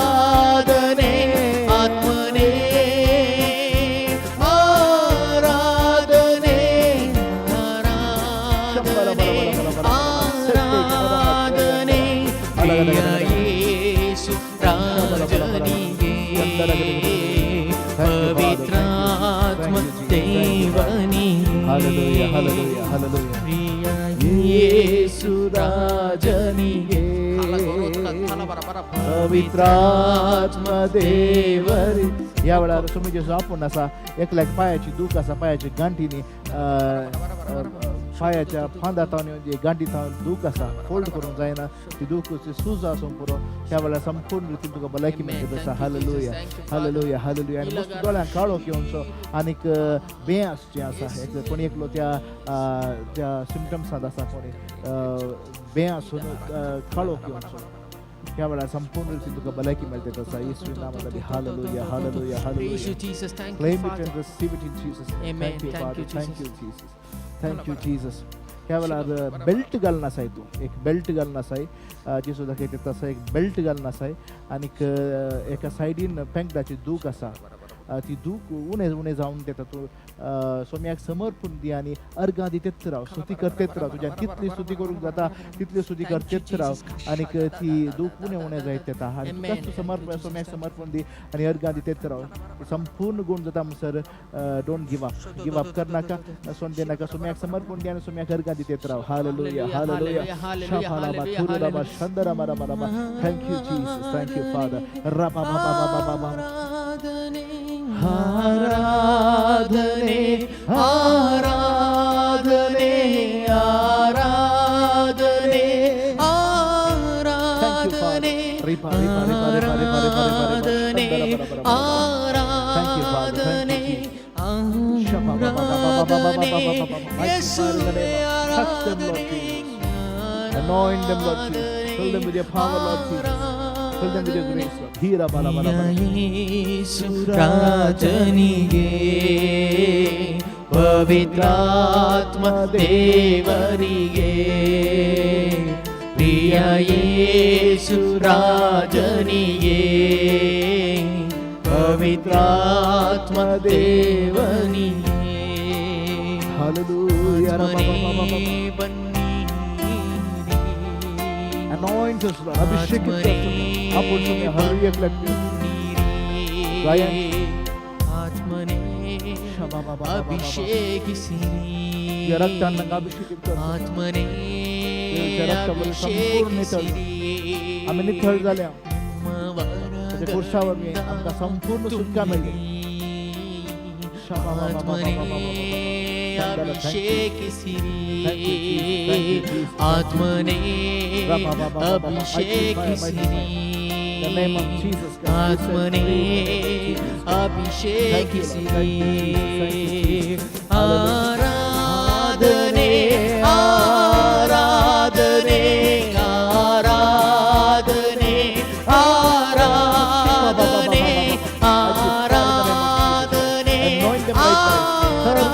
ಆರಾಧನೆ ಆತ್ಮನೇ, ಆರಾಧನೆ ಆರಾಧನೆ ಆರಾಧನೆ ಪ್ರಿಯ ಯೇಸು ರಾಜನಿಗೆ, ಪವಿತ್ರಾತ್ಮ Hallelujah, hallelujah, hallelujah. ಪ್ರಿಯ ಯೇಸು ರಾಜನಿಗೆ, पवित्रात्म देवरी. ह्या वेळार स्वामी जेजू आपूण आसा. एकल्याक पांयाची दूख आसा, पांयाची गांठीनी, पांयाच्या फांदा थावन येवन गांठी थावन दूख आसा, फोल्ड करूंक जायना ती दूख, ती सूज आसूंक पुरो. ह्या वेळार संपूर्ण रितीन तुका भलायकी मेळटा आसा. Hallelujah, hallelujah, hallelujah. आनी मस्त दोळ्यांक काळोख येवचो आनीक बें आसचें आसा. एक कोणी एकलो त्या त्या सिमटम्सांत आसा, कोणी बें आसून काळोख येवचो, ह्या वेळार संपूर्ण रितीन तुका भलायकी मेळटा आसा Yesu नामांत. Hallelujah, hallelujah. Praise you, hallelujah. Jesus. Thank you, Claim it Father. and receive it in Jesus' name. Amen. Thank you, Thank Father. you, Thank you, Jesus. Jesus. Thank you, Jesus. ह्या वेळार बेल्ट घालून आसाय तूं, एक belt घालून आसाय. जेजू दाखयता तसो एक बेल्ट घालून आसाय आनीक एका सायडीन पेंकडाची दूख आसा. ती दूख उणें उणें जावन येता. तूं सोम्याक समर्पण दी आनी अर्गां दितेच राव, स्तुती करतेच राव. तुज्यान कितली स्तुती करूंक जाता तितली स्तुती करतेच राव आनीक ती दूख उणें उणें जायत येता. आनी तुकाच तूं समर्पण, सोम्याक समर्पण दी आनी अर्गां दितेच राव. संपूर्ण गुण जाता म्हणसर don't give up, give up करनाका, सोड दिनाका. सोम्याक समर्पण दी आनी सोम्याक अर्गां दितेच राव. Hallelujah, hallelujah. शाफालाबा थुरुराबा शंदराबा राबा राबा. Thank you, Jesus. Thank you, Father. राबा बाबा बाबा बाबा. ಆರಾಧನೆ, ಆರಾಧನೆ, ಆರಾಧನೆ, Thank you, Father. ಆರಾಧನೆ. ರಿಪ ರಿಪ ರಿಪ ರಿಪ ರಿಪ ರಿಪ ರಿಪ ರಿಪ. ಆರಾಧನೆ. Thank you, Father. Thank ಆರಾಧನೆ. you, Jesus. Shama ba ba ba ba ba ba ba ba ba ba ba. Mighty fire in the name of. Touch them, Lord Jesus. Anoint them, Lord Jesus. Fill them with your power, Lord Jesus. Fill them with your grace, Lord. Hira ba la ba la ba. ಯೇಸು ರಾಜನಿಗೆ, ಪವಿತ್ರಾತ್ಮ ದೇವರಿಗೆ, ಪ್ರಿಯ ಯೇಸು ರಾಜನಿಗೆ, ಪವಿತ್ರಾತ್ಮ ದೇವನಿಗೆ. Hallelujah. Ra ba ba ba ba ba. ಆತ್ಮನೇ ಬನ್ನಿರಿ. Anoint us, Lord. अभिषेकित कर तुम्हें. आपण तुम्हें हर एक लग गायन. ಆತ್ಮನೇ Shama ba ba ba ba ba. ಅಭಿಷೇಕಿಸಿರಿ. या रक्तान अभिषेकित कर. ಆತ್ಮನೇ देवाच्या रक्तावर संपूर्ण नितळ. ಅಭಿಷೇಕಿಸಿರಿ. आम्ही नितळ झाल्या. ನಿಮ್ಮ त्याच्या क्रुसावर मी आमकां संपूर्ण सुटका मेळ्ळी. Shama ba ba ba ba ba ba ba ba. ಅಭಿಷೇಕಿಸಿರಿ. Thank you, Jesus. Thank you, Jesus. ಆತ್ಮನೇ Ra ba ba ba ba ba ba. Mighty fire, mighty ಅಭಿಷೇಕಿಸಿರಿ. fire. In the name of Jesus Christ, we set ಆತ್ಮನೇ free in the name of Jesus Christ. Thank you, Lord. ಅಭಿಷೇಕಿಸಿರಿ. Thank you, Jesus. Thank you, Jesus. Hallelujah. ಆರಾಧನೆ, ಆರಾಧನೆ, ಆರಾಧನೆ, ಆರಾಧನೆ, ಆರಾಧನೆ. Anoint them right now. Serve them.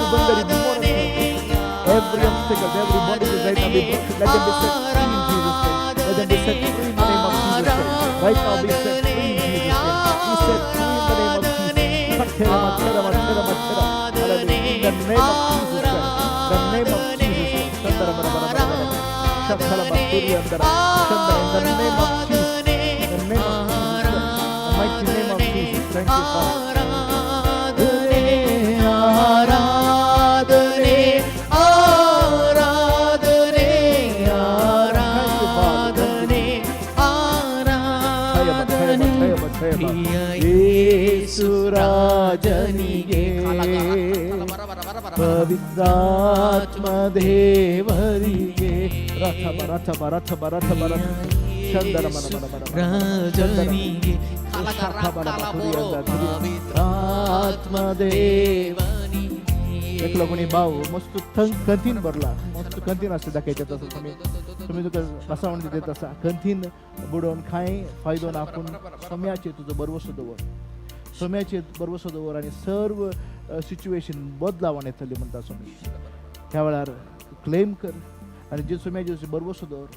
Every obstacle, every bondage is right now be broken. Let them be set free in Jesus' name. Let them be set free in the name of Jesus Christ. Right now be set free in Jesus' name. Be set free in the name of Jesus. Mathera, mathera, mathera, mathera. Hallelujah. In the name of Jesus Christ. The name of Jesus Christ. Chandra, bara, bara, bara, bara. Shakhala, baturi, andara. Chandra, in the name of Jesus. The name of Jesus Christ. The mighty name of Jesus. Thank you, Father. ಆರಾಧನೆ, ಆರಾಧನೆ, Thank you, Father. Thank you, ಆರಾಧನೆ, ಆರಾಧನೆ. ಪ್ರಿಯ ಯೇಸು ರಾಜನಿಗೆ, ಪವಿತ್ರಾತ್ಮ ದೇವರಿಗೆ. ರಥ ರಥ ರಥ ರಥ ರಥ. ಚಂದನ ಮನ ಮನ ಮನ ಮನ. ರಾಜನಿಗೆ, ಆತ್ಮ ದೇವನಿಗೆ. एकलो कोणी भाव मस्त कंतीन भरला, मस्त कंतीन आसता दाखयता तसो. तुमी तुमी तुका बसावण दिता तसा कंतीन बुडोवन कांय फायदो ना, पूण सोम्याचेर तुजो भरवसो दवर, सोम्याचेर भरवसो दवर आनी सर्व सिच्युएशन बदलावण येतली म्हणटा सोमी. ह्या वेळार क्लेम कर आनी जे सोम्याचेर भरवसो दवर,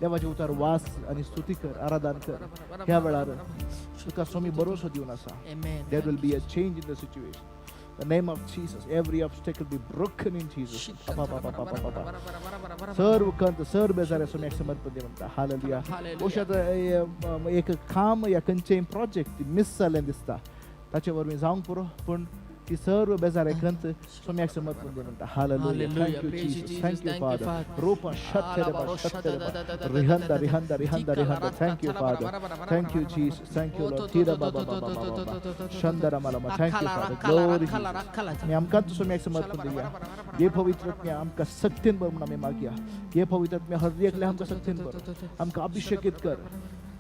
देवाचे उतार वास आनी स्तुती कर, आराधन कर. ह्या वेळार तुका सोमी भरवसो दिवन आसा. Amen. There will be a change in the situation. The name of Jesus, every obstacle be broken in Jesus. Pa, pa, pa, pa, pa, pa, pa. सर्व कंत, सर्व बेजारे सोम्याक समर्पण दे म्हणटा. हालेलुया. Hallelujah. बहुशा एक काम या खंयचेय प्रोजेक्ट मिस जालें दिसता, ताचे वरवीं जावंक पुरो, पूण ती सर्व बेजार खंत सोम्याक समर्पण दी म्हणटा. Hallelujah. Hallelujah. Thank you Praise you, Jesus. Jesus. Thank you Thank you, Father. Father. रोपा शत्तेरेबा शत्तेरेबा रिहंदा रिहंदा रिहंदा रिहंदा. Thank you Father. Thank you Jesus. Thank you Lord. थिरा बाबा बाबा बाबा शंदरा मालामा. Thank you Father. Glory Jesus. आनी आमकां तूं सोम्याक समर्पण दिया. हे पवित्र आत्म्या आमकां सक्तीन भर म्हूण आमी मागया. हे पवित्र आत्म्या हर एकल्या आमकां सक्तीन भर, आमकां अभिषेकीत कर,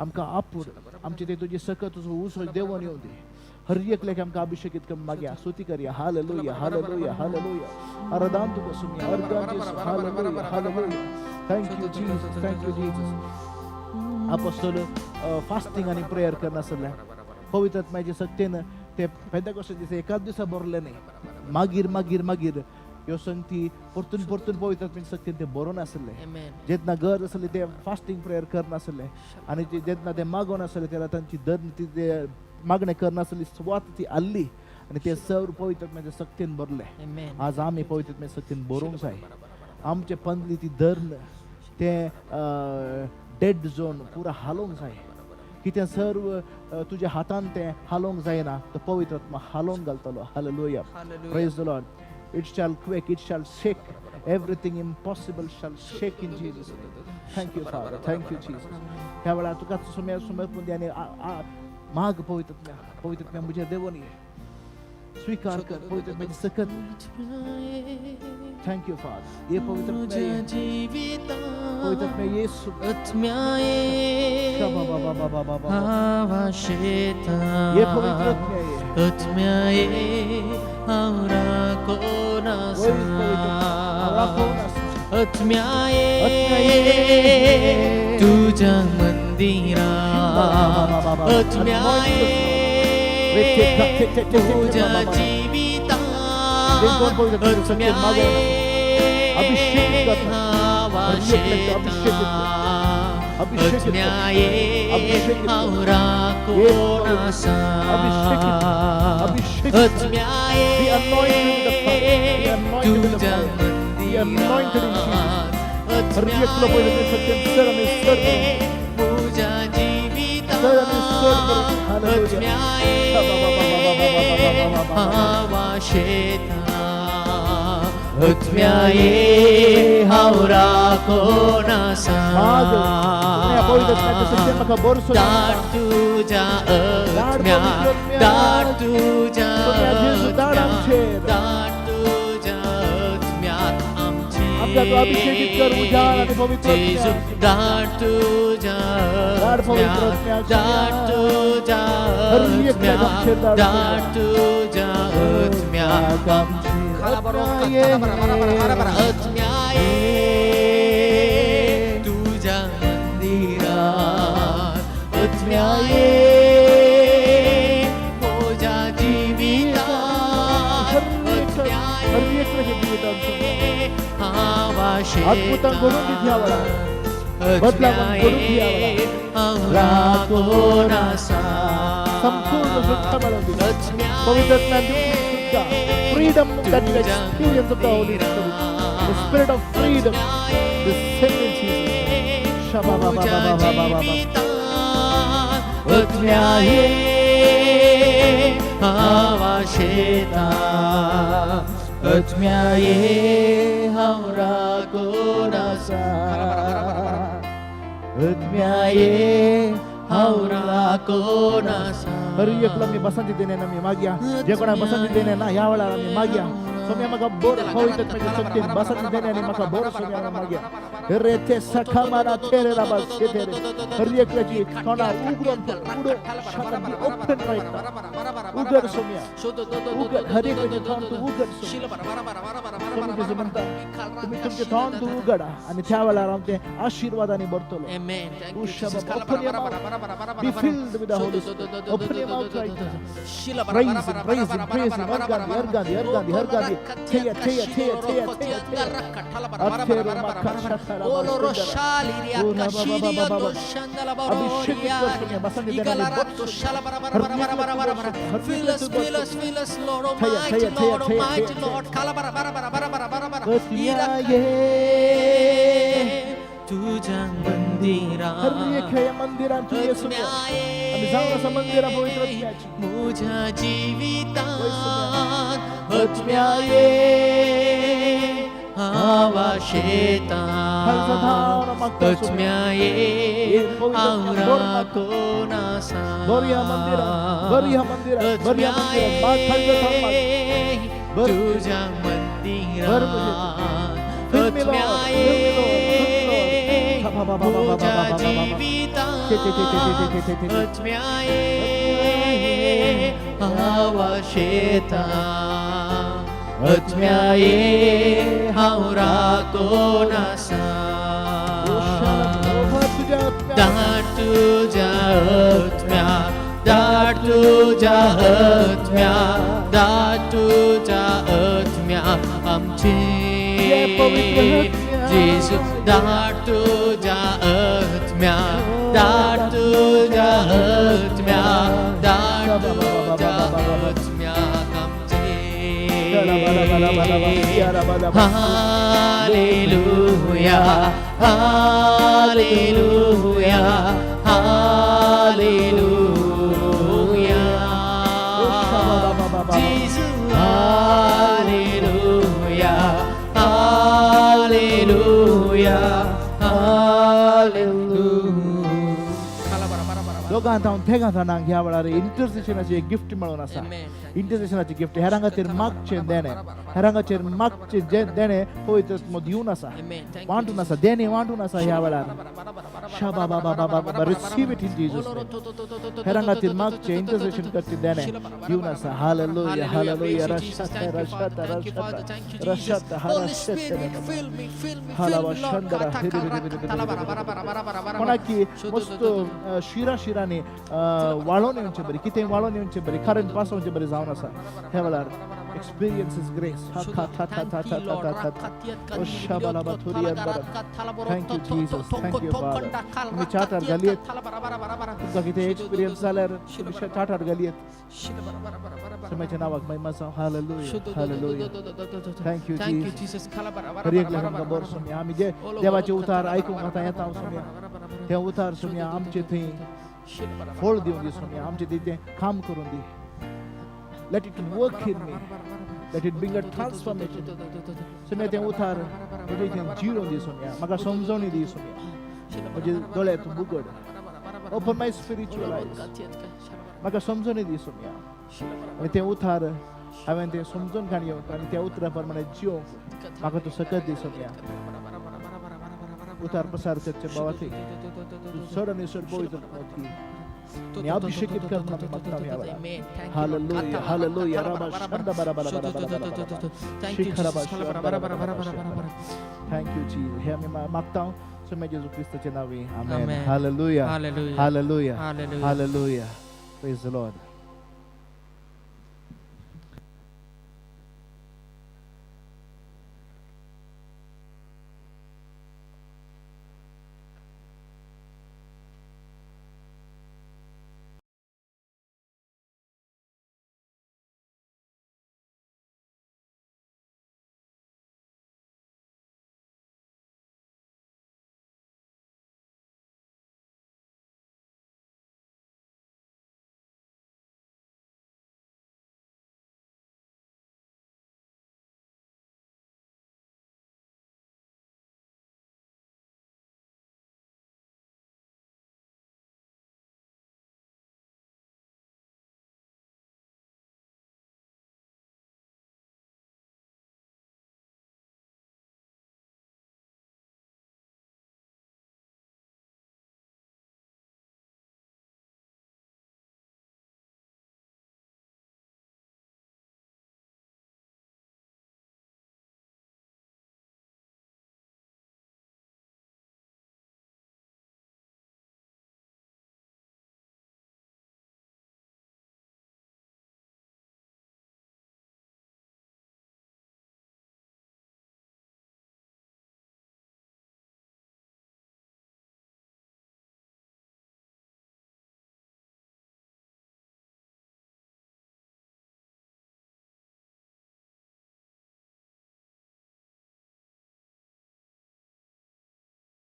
आमकां आपूर आमचे ते तुजी सकत तुजो उसो देवोन येवं दी. हर एकल्याक आमकां अभिषेकीत कर मागया, स्तुती करया. Hallelujah hallelujah hallelujah. आराधन तुका सुमया अर्गान जेसू. Hallelujah hallelujah. Thank you Jesus. Thank you Jesus. Apostle fasting आनी प्रेयर करनासले पवित्र आत्म्याच्या सक्तीन ते पेंतेकोस्ताच्या दिसा एकाच दिसा भरले न्ही. मागीर मागीर मागीर ह्यो संगती परतून परतून पवित्र आत्म्याच्या सक्तीन ते बरोवन आसले. Amen. जेन्ना गरज आसली ते फास्टींग प्रेयर करनासले आनी ते जेन्ना ते मागोन आसले तेन्ना तांची दर ती ते मागणें करनासली सुवात ती आसली आनी ते सर्व पवित्र आत्म्याच्या सक्तीन भरले. Amen. आज आमी पवित्र आत्म्याच्या सक्तीन बरोवंक जाय. आमचे पंदली ती धरण ते डेड झोन पुरा हालोवंक जाय. कितें सर्व तुज्या हातान तें हालोवंक जायना, तो पवित्र आत्मा हालोवन घालतलो. Hallelujah. Hallelujah. Praise the Lord. It shall quake, it shall shake. Everything impossible shall shake in Jesus' name. Thank you, Father. Thank you, Jesus. ह्या वेळार तुका सुम्या समर्पण दी आनी माग पवित्र आत्म्या, पवित्र आत्म्या म्हज्या देवोन ये, स्वीकार कर पवित्र आत्म्याची सकत. Thank you father. ये पवित्र आत्म्या ये. जिविता पवित्र आत्म्या येसू. आत्म्याये शबा बाबा बाबा बाबा. आवाशेता. ये पवित्र आत्म्या ये. आत्म्याये हांव राखून आसा. वयर पवित्र हांव राखून आसा. आत्म्याये आत्म्याये. तुज्या मंदिरा आत्म्याये तुज्या जिविता आत्म्याये अभिषेक कर. आवाशेता. अभिषेक कर. आत्म्याये अभिषेक कर. हांव राखून आसा. अभिषेक अभिषेक. आत्म्याये Be anointed with the fire. Be anointed with the तुज्या fire. Be anointed in Jesus. मंदिरात हर एकलो पयलो ते सत्यम सर आनी सर करून. म्हज्या जिविता सर आनी सर करून. Hallelujah. आत्म्याये आवाशेता. आत्म्याये हांव राखून आसा. माग तुमी पवित्र आत्म्याच्या सत्यम म्हाका बरसो. दाट तुज्या आत्म्या, दाट तुज्या सोम्या जेजू, दाट आत्म्या, आमचेर. दाट तुज्या आत्म्या आमचेर. आमकां तूं अभिषेकीत कर उज्यान आनी पवित्र जेजू आत्म्यान. दाट तुज्या दाट पवित्र आत्म्या, आत्म्या, दाट तुज्या हर एकल्याक आत्म्या, आमचेर दाट. दाट तुज्या आत्म्या आत्म्याये तुझ्या मंदिरात आत्म्याये म्हज्या जिवितात हर एकल्याच्या जिवितांत आत्म्याये आवाशेता. अद्भुतां घडून दी ह्या वेळार. बदलावण घडून दी ह्या वेळार. हांव राखून आसा. संपूर्ण सुटका मेळोवन दी. पवित्र आत्म्यान दिवपी सुटका. Freedom that you experience of the Holy Spirit, the spirit of freedom descend in Jesus. Shaba ba ba ba ba ba ba ba. आत्म्याये आवाशेता. आत्म्याये हांव राखून आसा. आत्म्याये हांव राखून आसा. हर एकलो आमी बसंती देणे आमी मागया. जे कोणाक बसंती देणे ना ह्या वेळार आमी मागया, सोम्या म्हाका बोर पवित्र आत्म्याच्या शक्तीन बसंती देणे आनी म्हाका बोर सोम्या आमी मागया. रेते सखामाना थेरे राबा शेतेरे. हर एकल्याची तोंडा उगडून उडो शांत ओपन राईट नाव. उगड सोम्या, उगड. हर एकल्याचे तोंड तूं उगड सोम्या. सोमी जेजू म्हणटा, तुमी तुमचे तोंड तूं उगडा आनी त्या वेळार हांव ते आशिर्वादांनी भरतलो. Amen. Thank you, Ushaba, Jesus. Open your mouth. Be filled with the Holy Spirit. Open your mouth right now. Praise Him, praise Him, praise Him. Ergandi, ergandi, ergandi, ergandi. Teya, teya, teya, teya, teya, teya. Atero makashatara basundara. Abhishek कर बसंती देणे Fill us, fill us, fill us, Lord Teya, Almighty, teya, teya, Lord teya, Almighty, teya, Lord. आत्म्याये तुझ्या मंदिरात मंदिरा हर एक ह्या मंदिरान तूं ये सोम्या. आमी जावन आसा मंदिरां पवित्र आत्म्याची. मुझ्या जिवितांत आत्म्या आत्म्या ये हांव आशेता खालचा धांवन मागता सोम्या. आत्म्या ये ये पवित्र हांव आत्म्या भर मागता. राखून आसा. भर ह्या मंदिरात, भर ह्या मंदिरात, भर ह्या आत्म्या मंदिरात. माग खालचा धांव माग. ये भर. तुझ्या भर म्हजे. मंदिरात Fill me, आत्म्या Lord. Fill me, Lord. Fill me, Lord. ये बा बा बा बा बा मुझ्या बा बा बा बा. ते ते ते ते ते ते ते जिवितांत ते ते. आत्म्या ये हांव आशेता आत्म्या ये हांव राखून आसा. भर तुझ्या आत्म्या. धाड तुझ्या आत्म्या, धाड तुझ्या आत्म्या, धाड तुझ्या आत्म्या आमचे. ये पवित्र आत्म्या. जेजू धाड तुझ्या आत्म्या, धाड तुझ्या आत्म्या, धाड तुझ्या आत्म्या आमचे. Hallelujah, hallelujah, hallelujah. Jesus, hallelujah, hallelujah, hallelujah. दोगां हांव तेगां जाणांक ह्या वेळार इंटरसेशनाची एक गिफ्ट मेळून आसा. इंटरसेशनाची गिफ्ट हेरां खातीर मागचें देणें, हेरां खातीर मागचें जें देणें पवित्र आत्मो दिवन आसा, वांटून आसा, देणें वांटून आसा ह्या वेळार. शाबा बाबा बाबा बाबा. Receive it in Jesus name. हेरां खातीर मागचें इंटरसेशन करचें देणें दिवन आसा. Hallelujah, hallelujah. रशाता रशाता रशाता रशाता Holy Spirit, fill me, fill me, fill me, Lord. कोणाक मस्त शिरा शिरांनी वाळोवन येवचें बरी, कितें वाळोवन येवचें बरी, कारण पास जावचें बरी जावन आसा ह्या वेळार. Experience his grace. Thank you Jesus, thank you Father. तुमी चाटार घालयेत. तुमकां कितें एक्सपिरियन्स जाल्यार तुमी चाटार घालयेत. सोम्याच्या नांवाक महिमा जावं. Hallelujah, hallelujah. Thank you Thank you, Jesus. Jesus. हर एकल्याक आमकां बरो सोम्या. आमी जे देवाचे उतार आयकूंक आतां येता सोम्या, ते उतार सोम्या आमचे थंय फळ दिवन दी सोम्या. आमचे थंय तें काम करून दी. Let it work in me. Let it bring a transformation. Saumya तें उतार म्हजे थंय जिरोवन दी सोम्या. म्हाका समजवणी दी सोम्या. म्हजे दोळे तूं उगड. Open my spiritual eyes. म्हाका समजवणी दी सोम्या. आनी तें उतार हांवें तें समजून काणी येवंक आनी त्या उतरा प्रमाणे जिवंक म्हाका तूं सकत दी सोम्या. उतार पसार करचे बाबा तूं चड आनी चड पवित्र दी आनी अभिषेकीत कर आमी मागता ह्या वेळार. Hallelujah, hallelujah. राबा शंदा बरा बरा बरा बरा बरा बरा. शिखरा बा शंदा बरा बरा बरा. Thank you Jesus. हे आमी मागता सोम्या जेजू क्रिस्ताच्या नावे. आमेन. Amen. Hallelujah, hallelujah, hallelujah, hallelujah. Hallelujah. Praise the Lord.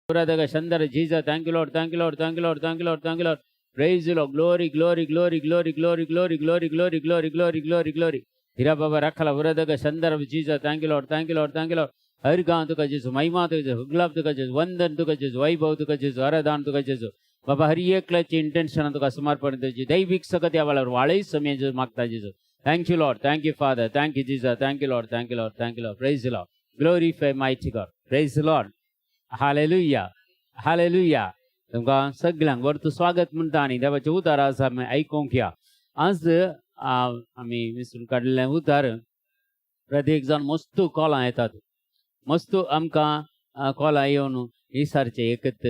Shandara Jesus, thank you Lord, thank you Lord, thank you Lord, thank you Lord, thank you Lord. Praise you Lord, glory, glory, glory, glory, glory, glory, glory, glory, glory, glory, glory, glory. Hira Baba Rakhala Uradaga Shandara Jesus, thank you Lord, thank you Lord, thank you Lord. हरगां तुका जेजू, महिमा तुका जेजू, गुलाब तुका जेजू, वंदन तुका जेजू, वैभव तुका जेजू, आराधन तुका जेजू. बाबा हर एकल्याची इंटेन्शन तुका समर्पण दिवची दैविक सकत या वेळार वाळय समय जेजू मागता जेजू. Thank you Lord, thank you Father, thank you Jesus, thank you Lord, thank you Lord, thank you Lord. Praise Lord, glorify mighty God. Praise Lord, hallelujah, hallelujah. तुमकां सगळ्यांक बरें स्वागत म्हणटा आनी देवाचें उतार आसा आमी आयकूंक या. आज आमी विसरून काडलें उतार. प्रत्येक जाण मस्त कॉलां येतात, मस्त आमकां कॉलां येवन विचारचें एकत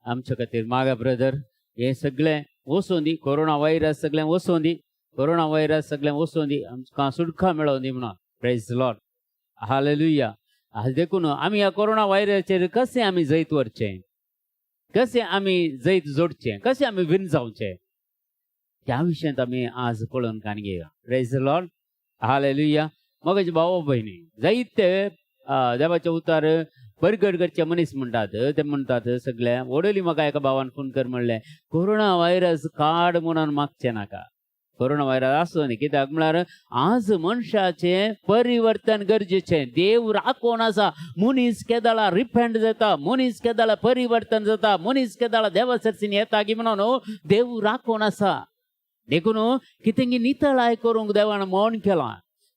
आमच्या खातीर मागा ब्रदर हें सगळें वचूं दी, कोरोना व्हायरस सगळें वचूं दी, कोरोना व्हायरस सगळें वचूं दी, आमकां सुटका मेळों दी म्हणून. Praise Lord, hallelujah. आज देखून आमी ह्या कोरोना व्हायरसाचेर कशें आमी जैत व्हरचें, कशें आमी जैत जोडचें, कशें आमी विन जावचें ह्या विशयांत आमी आज पळोवन काणी घेया. Praise Lord, hallelujah. मगाचे भाव भयणी जायते देवाचें उतार बरगड करचे मनीस म्हणटात, ते म्हणटात सगळे वडोली म्हाका एका भावान फोन कर म्हणलें कोरोना व्हायरस काड म्हणून मागचें नाका. कोरोना व्हायरस आसूं न्ही, कित्याक म्हळ्यार आज मनशाचें परिवर्तन गरजेचें. देव राखोवन आसा, मनीस केदाळा रिपेंट जाता, मनीस केदाळा परिवर्तन जाता, मनीस केदाळा देवा सरसीन येता की म्हणून देव राखोवन आसा. देखून कितें नितळाय करूंक देवान मौन केलां.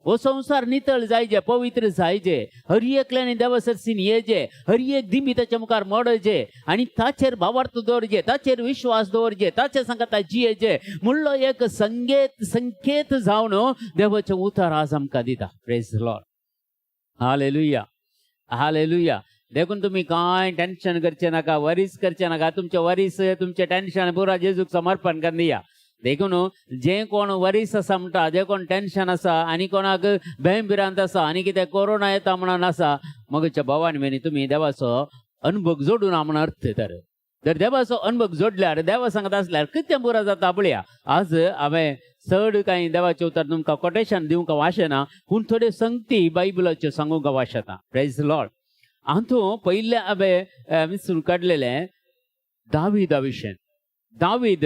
हो संवसार नितळ जायजे, पवित्र जायजे, हर एकल्यानी देवा सरसीन येजे, हर एक दिमी ताच्या मुखार मोडजे आनी ताचेर भावार्थ दवरजे, ताचेर विश्वास दवरजे, ताचे सांगता जियेजे म्हणलो एक संकेत संकेत जावन देवाचें उतर आज आमकां दिता. प्रेज लॉर्ड, हालेलुया, हालेलुया. देखून तुमी कांय टेन्शन करचें नाका, वरीस करचें नाका. तुमचें वरीस तुमचें टेन्शन पुरा जेजूक समर्पण करून दिया. देखून जे कोण वरीस आसा म्हणटा, जे कोण टेन्शन आसा आनी कोणाक भंय भिरांत आसा आनी कितें कोरोना येता म्हणून आसा, मगच्या भावान भयणी तुमी देवाचो अनुभव जोडून म्हणून अर्थ. तर जर देवाचो अनुभव जोडल्यार, देवा सांगत आसल्यार कितें पुरो जाता पळया. आज हांवें चड कांय देवाचें उतर तुमकां कोटेशन दिवंक वाशेना, पूण थोड्यो संगती बायबलाच्यो सांगूंक वाशेता. प्रेज लॉर्ड. हातूंत पयलें हांवें विसरून काडलेलें दावीदा विशय. दावीद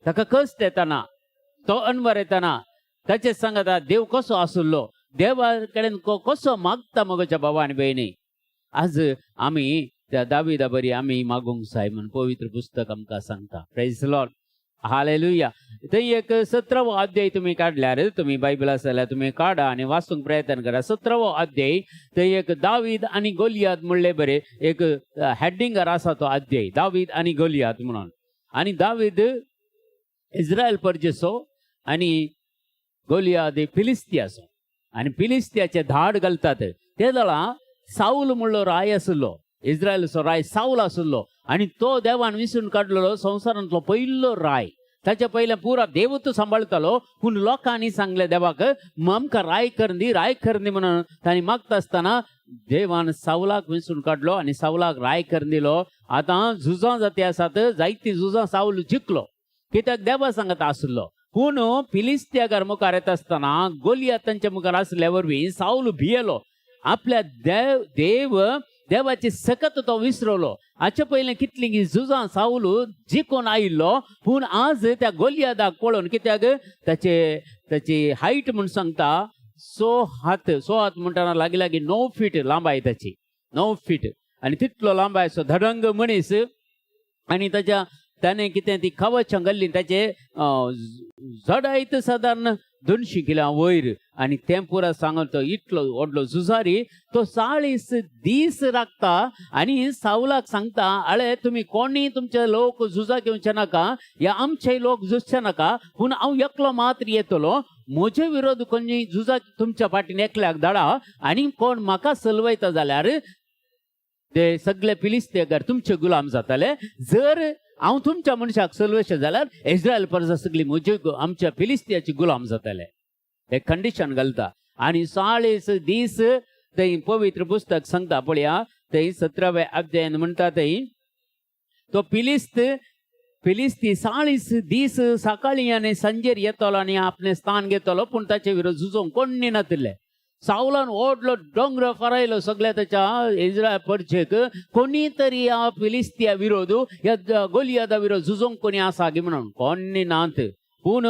ताका कश्ट येताना, तो अनवर येताना ताचे सांगता देव कसो आसुल्लो, देवा कडेन कसो मागता मगोच्या भावा आनी भयणी. आज आमी त्या दाविदा बरी आमी मागूंक जाय म्हूण पवित्र पुस्तक आमकां सांगता. Praise Lord, hallelujah. थंय एक 17वो अध्याय तुमी काडल्यार, तुमी बायबल आसा जाल्यार तुमी काडा आनी वाचूंक प्रयत्न करा. 17वो अध्याय थंय एक दावीद आनी गोलियाद म्हणले बरे एक हेडिंगर आसा तो अध्याय, दावीद आनी गोलियाद म्हणून. आनी दावीद इस्रायल परजेचो आनी गोलियाद फिलिस्तियाचो, आनी फिलिस्तियाचे धाड घालतात. ते दळा साऊल म्हणलो राय आशिल्लो, इस्रायलचो राय साऊल आशिल्लो आनी तो देवान विसरून काडलेलो संवसारांतलो पयलो राय. ताच्या पयलें पुरा देवूच सांबाळतालो, पूण लोकांनी सांगलें देवाक आमकां राय करून दी, राय करून दी म्हणून तांणी मागता आसतना देवान सावलाक विसरून काडलो आनी सावलाक राय करून दिलो. आतां झुजां जाती आसात, जायतीं झुजां सावल जिखलो कित्याक देवा सांगत आसलो. पूण फिलिस्तियागार मुखार येता आसतना गोलियात तांच्या मुखार आसल्या वरवीं सावल भियेलो, आपल्या देव देव देवाची सकत तो विसरलो. हाचे पयलें कितलीं झुजां सावल जिखून आयिल्लो, पूण आज त्या गोलियादाक पळोवन कित्याक ताचे ताची हायट म्हूण सांगता 6 हात, 6 हात म्हणटना लागीं लागीं 9 फीट लांबाय ताची, 9 फीट आनी तितलो लांबाय असो धडंग मनीस. आनी ताच्या ताणें कितें ती कवचां घाल्ली, ताचे जडायत सादारण 200 किलां वयर आनी तें पुरा सांगून तो इतलो व्हडलो झुजारी तो 40 दीस राखता आनी सावलाक सांगता, अळे तुमी कोणी तुमचे लोक झुजाक येवचे नाका, या आमचे लोक झुजचे नाका, पूण हांव एकलो मात्र येतलो, म्हजे विरोध कोणी झुजाक तुमच्या फाटीन एकल्याक धाडा आनी कोण म्हाका सलवयता जाल्यार ते सगळे फिलिस्तेकार तुमचे गुलाम जाताले. जर हांव तुमच्या मनशाक सलवयशें जाल्यार इस्रायल परस सगळी म्हजे आमच्या फिलिस्तियाची गुलाम जाताले. हे कंडिशन घालता आनी 40 दीस थंय पवित्र पुस्तक सांगता पळया, थंय 17व्या अध्यायान म्हणटा थंय तो फिलिस्ती 40 दीस सकाळी आनी सांजेर येतलो आनी आपलें स्थान घेतलो, पूण ताचे विरोध झुजोवंक कोण्णी नातिल्ले. सावलान ओडलो दोंगर फरायलो सगळ्या ताच्या इस्रायल परचेक कोणी तरी ह्या फिलिस्तिया विरोध ह्या गोलियादा विरोध झुजोंक कोणी आसा गी म्हणून कोणी नात. पूण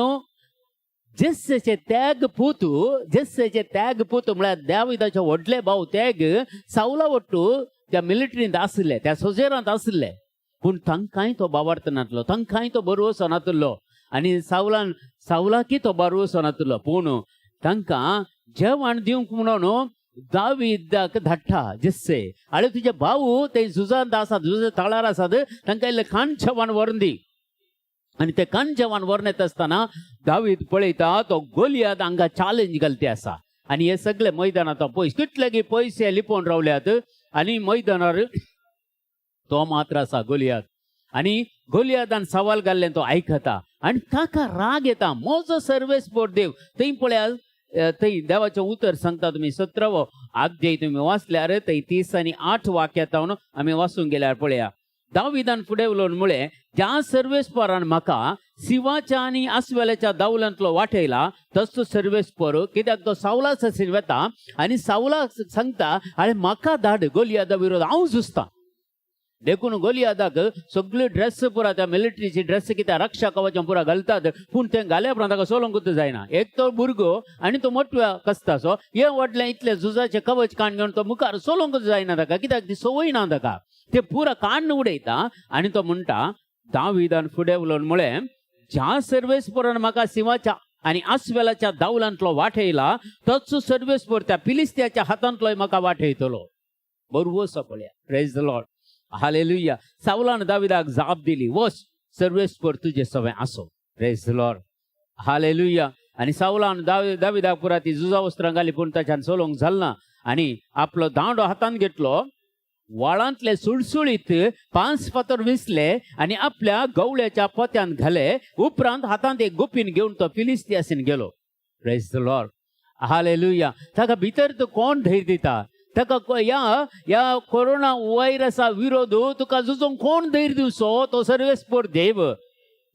जेस्सेचे त्याग पूत, जेस्सेचे त्याग पूत म्हळ्यार दाविदाचे व्हडले भाव त्याग सावला वट्टू त्या मिलिटरींत आशिल्ले, त्या सोजेरांत आशिल्ले. पूण तांकांय तो बावार्थ नातलो, तांकांय तो बरोवसो नातलो आनी सावलान सावलाकी तो बरोवसो नातलो. पूण तांकां जेवण दिवंक म्हणून दाविदाक धाडटा जेस्से, आनी तुजे भाऊ ते झुजांत आसात, झुजा तळार आसात, तांकां इल्लें खाण जेवण व्हरून दी. आनी ते खाण जेवण व्हरून येता आसतना दावीद पळयता तो गोलियाद हांगा चॅलेंज घालते आसा. आनी हे सगळे मैदानांत पयस कितले पयशे लिपोवन रावल्यात आनी मैदानार तो मात्र आसा गोलियाद. आनी गोलियादान सवाल घाल्लें तो आयकता आनी ताका राग येता, म्हजो सर्वेस्पर देव. थंय पळया, थंय देवाचें उतर सांगता तुमी 17वो अध्याय तुमी वाचल्यार थंय 30 आनी 8 वाक्यां आमी वाचूंक गेल्यार पळया, दाविदान फुडें उलोवन म्हळें, ज्या सर्वेस्परान म्हाका शिवाच्या आनी आस्वेल्याच्या दावलांतलो वाटयला तसो सर्वेस्पर, कित्याक तो सावला ससीन वता आनी सावला सांगता, आरे म्हाका धाड गोलियादा विरोध, हांव झुजता. देखून गोलियादाक सगळी ड्रेस पुरा त्या मिलिटरीची ड्रेस कित्याक रक्षा कवचां पुरा घालतात, पूण तें घाल्या उपरांत ताका सोलोंकूच जायना. एक तो भुरगो आनी तो मोटव्या कसतासो हे व्हडलें इतलें झुजाचें कवच काण घेवन तो मुखार सोलोंकूच जायना ताका, कित्याक ती संवय ना ताका. ते पुरा काण्ण उडयता आनी तो म्हणटा, दाविदान फुडें उलोवन म्हळें, ज्या सर्वेस्परान म्हाका शिंवाच्या आनी आस्वेलाच्या दावलांतलो वाटयला तोच सर्वेस्पर त्या फिलिस्त्याच्या हातांतलोय म्हाका वाटयतलो. बरोबर पळया. प्रेज the Lord, hallelujah. सावलान दाविदाक जाप दिली, वच, सर्वेस्पर तुजे सवें आसो. प्रेज the Lord, hallelujah. आनी सावलान दाविदाक पुरा ती झुजा वस्त्रां घाली, पूण ताच्यान चलोवंक जाल ना. आनी आपलो दांडो हातांत घेतलो, वाळांतले सुळसुळीत 5 फातर विसले आनी आपल्या गवळ्याच्या पोत्यांत घाले. उपरांत हातांत एक गोपीन घेवन तो फिलिस्तियासीन गेलो. प्रेज the Lord, hallelujah. ताका भितर तो कोण धैर्य दिता? ताका ह्या ह्या कोरोना व्हायरसा विरोध तुका झुजोंक कोण धैर्य दिवचो? तो सर्वेस्पर देव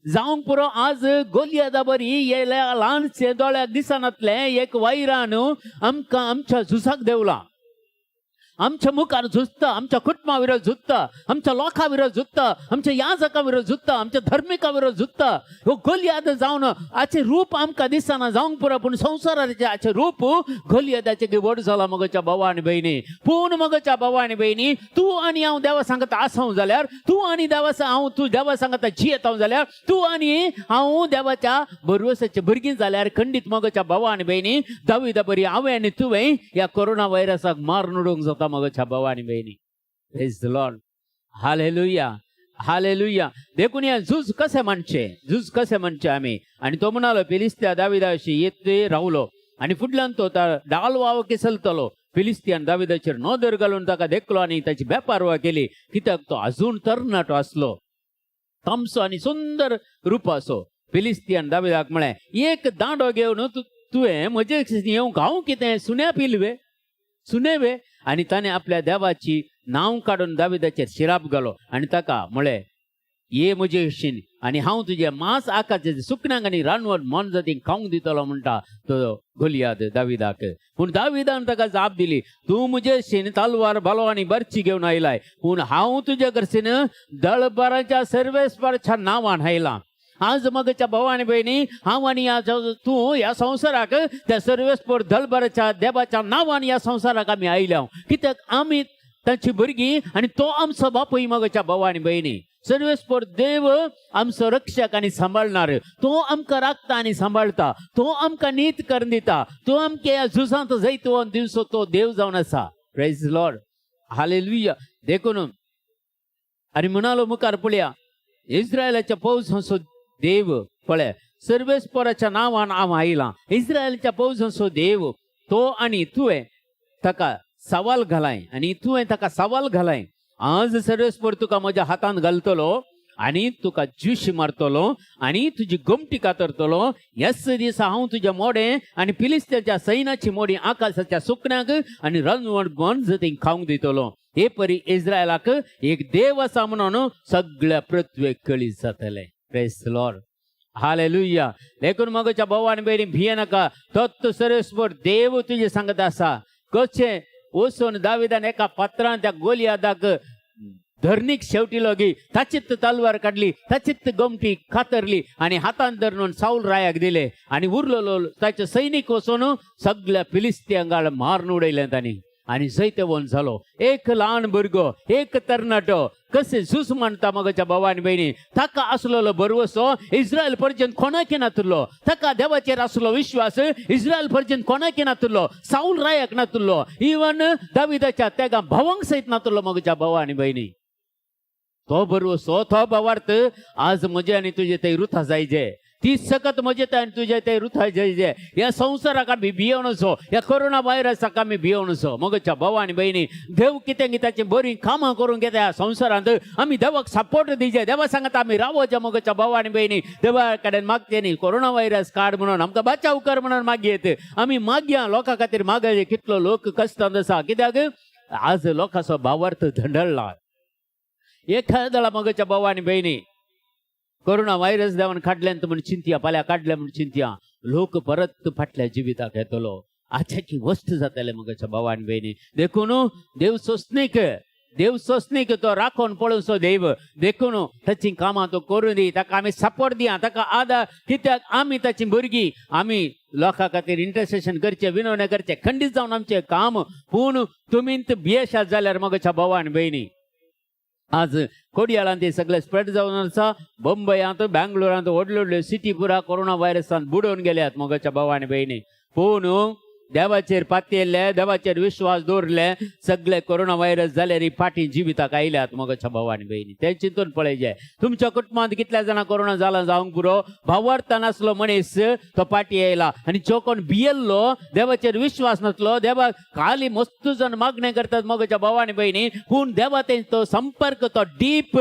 जावंक पुरो. आज गोलियादा बरी हे ल्हानशें दोळ्याक दिसनातलें एक वैरान आमकां आमच्या झुजाक देवला, आमच्या मुखार झुजता, आमच्या कुटुंबा विरोध झुजता, आमच्या लोकां विरोध झुजता, आमच्या याजका विरोध झुजता, आमच्या धर्मिका विरोध झुजता. हो गोलियाद जावन हाचें रूप आमकां दिसना जावंक पुरो, पूण संवसाराचें हाचें रूप गोलियादाचें व्हड जाला मगोच्या भावा आनी भयणी. पूण मगोच्या भावा आनी भयणी, तूं आनी हांव देवा सांगता आसाव जाल्यार, तूं आनी देवा हांव तूं देवा सांगता जियेताव जाल्यार, तूं आनी हांव देवाच्या बरवसाचे भुरगीं जाल्यार खंडीत मगोच्या भावा आनी भयणी, दाविदा बरी हांवें आनी तुवें ह्या कोरोना व्हायरसाक मारून उडोवंक जाता मगोच्या भावा आनी भयणी. प्रेज the Lord, hallelujah, hallelujah. देखून हे झूज कशें म्हणचें, झूज कशें म्हणचें आमी? आनी तो म्हणालो फिलिस्त्या दाविदाशी येत रावलो आनी फुडल्यान तो डाल वाव किसलतलो. फिलिस्तियान दाविदाचेर नदर घालून ताका देखलो आनी ताची बेपारवा केली, कित्याक तो अजून तरणाटो आसलो, तामसो आनी सुंदर रुपाचो. फिलिस्तियान दाविदाक म्हळें, एक दांडो घेवन तुवें म्हजे येवंक हांव कितें सुण्या पिलवे सुनेवे? आनी ताणें आपल्या देवाची नांव काडून दाविदाचेर शिराप घालो आनी ताका म्हळें, ये म्हजे हशीन आनी हांव तुजें मांस आकाशाचे सुकण्यांक आनी रानवट मोनजातींक खावंक दितलो, म्हणटा तो गोलियाद दाविदाक. पूण दाविदान ताका जाप दिली, तूं म्हजे हशीन तलवार, भालो आनी बर्ची घेवन आयलाय, पूण हांव तुजे कडसून दळबाराच्या सर्वेस्पराच्या नांवान आयलां. आज मगच्या भावा आनी भयणी, हांव आनी तूं ह्या संवसाराक त्या सर्वेस्पर दळबाराच्या देवाच्या नांवान ह्या संवसाराक आमी आयल्या, कित्याक आमी तांची भुरगीं आनी तो आमचो बापूय. मगच्या भावा आनी भयणी, सर्वेस्पर देव आमचो रक्षक आनी सांबाळणार. तो आमकां राखता आनी सांबाळता, तो आमकां नीत करून दिता, तो आमच्या ह्या झुजांत जैतवंत दिवचो तो देव जावन आसा. प्रेज लॉर्ड, हालेलुया. देखून आनी म्हणालो मुखार पळया, इस्रायलाच्या फौजांचो देव पळय, सर्वेस्पराच्या नांवान हांव आयलां. इस्रायलच्या फौजांचो देव तो आनी तुवें ताका सवाल घालाय, आनी तुवें ताका सवाल घालाय. आज सर्वेस्पर तुका म्हज्या हातांत घालतलो आनी तुका ज्यूशी मारतलो आनी तुजी गोमटी कातरतलो. ह्याच दिसा हांव तुज्या मोडें आनी फिलिस्त्याच्या सैनाची मोडी आकाशाच्या सुकण्याक आनी रानवट मोनजातींक खावंक दितलो. हे परी इस्रायलाक एक देव आसा म्हणून सगळ्या पृथ्वेक कळीत जातलें. प्रेज लॉर्ड, हालेलुया. देखून मगच्या भाव आनी भयणी, भिये नाका. तोच सर्वेस्पर देव तुजे सांगत आसा. कशें वचून दाविदान एका पत्रान त्या गोलियादाक धरणीक शेवटिलो गी, ताचीच तलवार काडली, ताचीच गोमटी कातरली आणि हातान धरून साऊल रायाक दिले आणि उरलेलो ताचे सैनिक वचून सगळ्या फिलिस्तियांगाळ मारून उडयले तांणी आणि जैतवंत झालो. एक लहान भुरगो, एक तरणाटो कसे झूज मांडता मगच्या भावा आनी भयणी. ताका आसलेलो भरवसो इस्रायल पर्यंत कोणाक नातुल्लो. ताका देवाचेर आसलो विश्वास इस्रायल पर्यंत कोणाक नातुल्लो, साऊल रायाक नातुल्लो, इवन दाविदाच्या तेगा भावांक सयत नातुल्लो. मगच्या भावा आनी भयणी, तो भरवसो, तो भावार्थ आज म्हजे आनी तुजे ते रुथा जायजे. ती सकत म्हजे ते आनी तुजे ते रुथा जायजे. ह्या संवसाराक आमी भियोवनचो, ह्या कोरोना व्हायरसाक आमी भियोवनचो. मगच्या भावा आनी भयणी, देव कितें ताची बरीं कामां करूंक घेता ह्या संवसारांत. आमी देवाक सपोर्ट दिजे, देवा सांगता आमी रावोचे. मगच्या भावा आनी भयणी, देवा कडेन मागचे न्ही कोरोना व्हायरस काड म्हणून, आमकां बचाव कर म्हणून मागयेत. आमी मागया, लोकां खातीर मागये. कितलो लोक कश्टांत आसा, कित्याक आज लोकांचो भावार्थ धंडळला. एखाद्या मगच्या भावा आनी भयणी, कोरोना व्हायरस देवान काडल्यान म्हूण चिंतया, फाल्यां काडले म्हूण चिंतया, लोक परत फाटल्या जिविताक येतलो. आच्याची वस्त जातले मगच्या भावा आनी भयणी. देखून देव सोंसनीक, देव सोंसनीक, तो राखोवन पळोवचो देव. देखून ताची कामां तो करूं दी. ताका आमी सपोर्ट दिया, ताका आदार, कित्याक आमी ताची भुरगीं. आमी लोकां खातीर इंटरसेशन करचें, विनवणें करचें, खंडीत जावन आमचें काम. पूण तुमी भियेशात जाल्यार मगच्या भावा आनी भयणी, आज कोडियाळांत ते सगळे स्प्रेड जावन आसा. बंबयांत, बँगलोरांत, व्हडल्यो व्हडल्यो सिटी पुरा कोरोना व्हायरसान बुडोवन गेल्यात मगच्या भावा आनी भयणी. पूण देवाचेर पातयेल्ले, देवाचेर विश्वास दवरले, सगळे कोरोना व्हायरस जाल्यार फाटीं जिविताक आयल्यात मगच्या भावा आनी भयणी. तें चिंतून पळयचे. तुमच्या कुटुंबांत कितल्या जाणां कोरोना जाला जावंक पुरो. भावार्थान नासलो मनीस तो फाटी आयला आनी जो कोण भियेल्लो, देवाचेर विश्वास नासलो, देवा खाली मस्त जण मागणें करतात मगच्या भावा आनी भयणी, पूण देवा तो संपर्क, तो डीप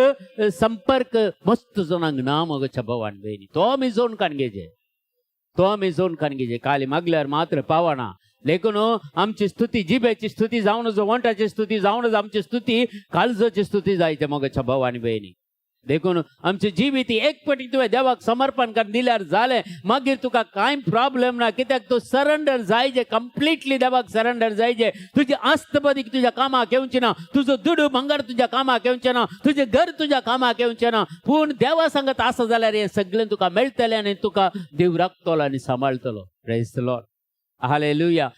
संपर्क मस्त जणांक ना मगच्या भावा आनी भयणी. तो आमी जोड काण घेचे, तो आमी जोड काण घेचे. खाली मागल्यार मात्र पावना. लेखून आमची स्तुती जिबेची स्तुती जावन, वंठाची स्तुती जावन, आमची स्तुती काळजाची स्तुती जायते मगच्या भाव आनी भयणी. देखून आमचे जिवीत एक पटी तुवें देवाक समर्पण करून दिल्यार जालें, मागीर तुका कांय प्रॉब्लेम ना. कित्याक तूं सरंडर जायजे, कंप्लिटली देवाक सरंडर जायजे. तुजी आस्तबदीक तुज्या कामाक येवची ना, तुजो दुडू भांगर तुज्या कामाक येवचें ना, तुजें घर तुज्या कामाक येवचें ना. पूण देवा सांगत आसा जाल्यार हें सगळें तुका मेळटलें आनी तुका देव राखतलो आनी सांबाळटलो. प्रेज the Lord, hallelujah.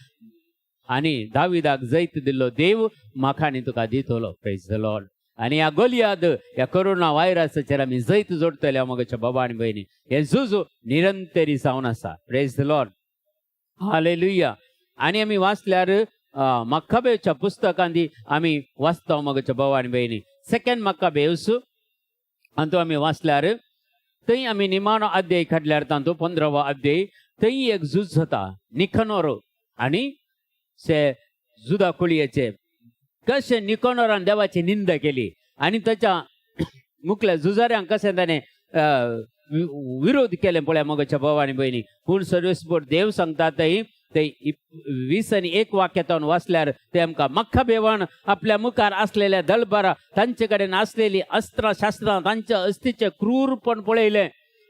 आणि दाविदाक जैत दिल्लो देव म्हाका आनी तुका दितलो. Praise the Lord. आणि ह्या गोलियाद, ह्या कोरोना व्हायरसाचेर आमी जैत जोडटले मगच्या बाबा आनी भयणी. हे झूज निरंतरी जावन आसा. प्रेज the Lord, hallelujah. आणि आमी वाचल्यार मक्काबेच्या पुस्तकांत आमी वाचता मगच्या बाबा आनी भयणी. सेकंड मक्काबेवस अंतू आमी वाचल्यार थंय आमी निमाणो अध्याय काडल्यार तांतू 15वो अध्याय, थंय एक झूज जाता निकनोर आणि से जुदा कुळयेचे. कशें निकोनोरान देवाची निंदा केली आणि ताच्या मुखल्या झुजाऱ्यांक कशें ताणें विरोध केले पळया मगच्या भाव आनी भयणी. पूण सर्वेस्पर देव सांगता थंय ते 20 आणि 1 वाक्यातून वाचल्यार ते आमकां मक्काबेवान आपल्या मुखार असलेल्या दलबारा, तांचे कडेन असलेली अस्त्रां शास्त्रां, तांच्या अस्तीचे क्रूरपण पळयलें,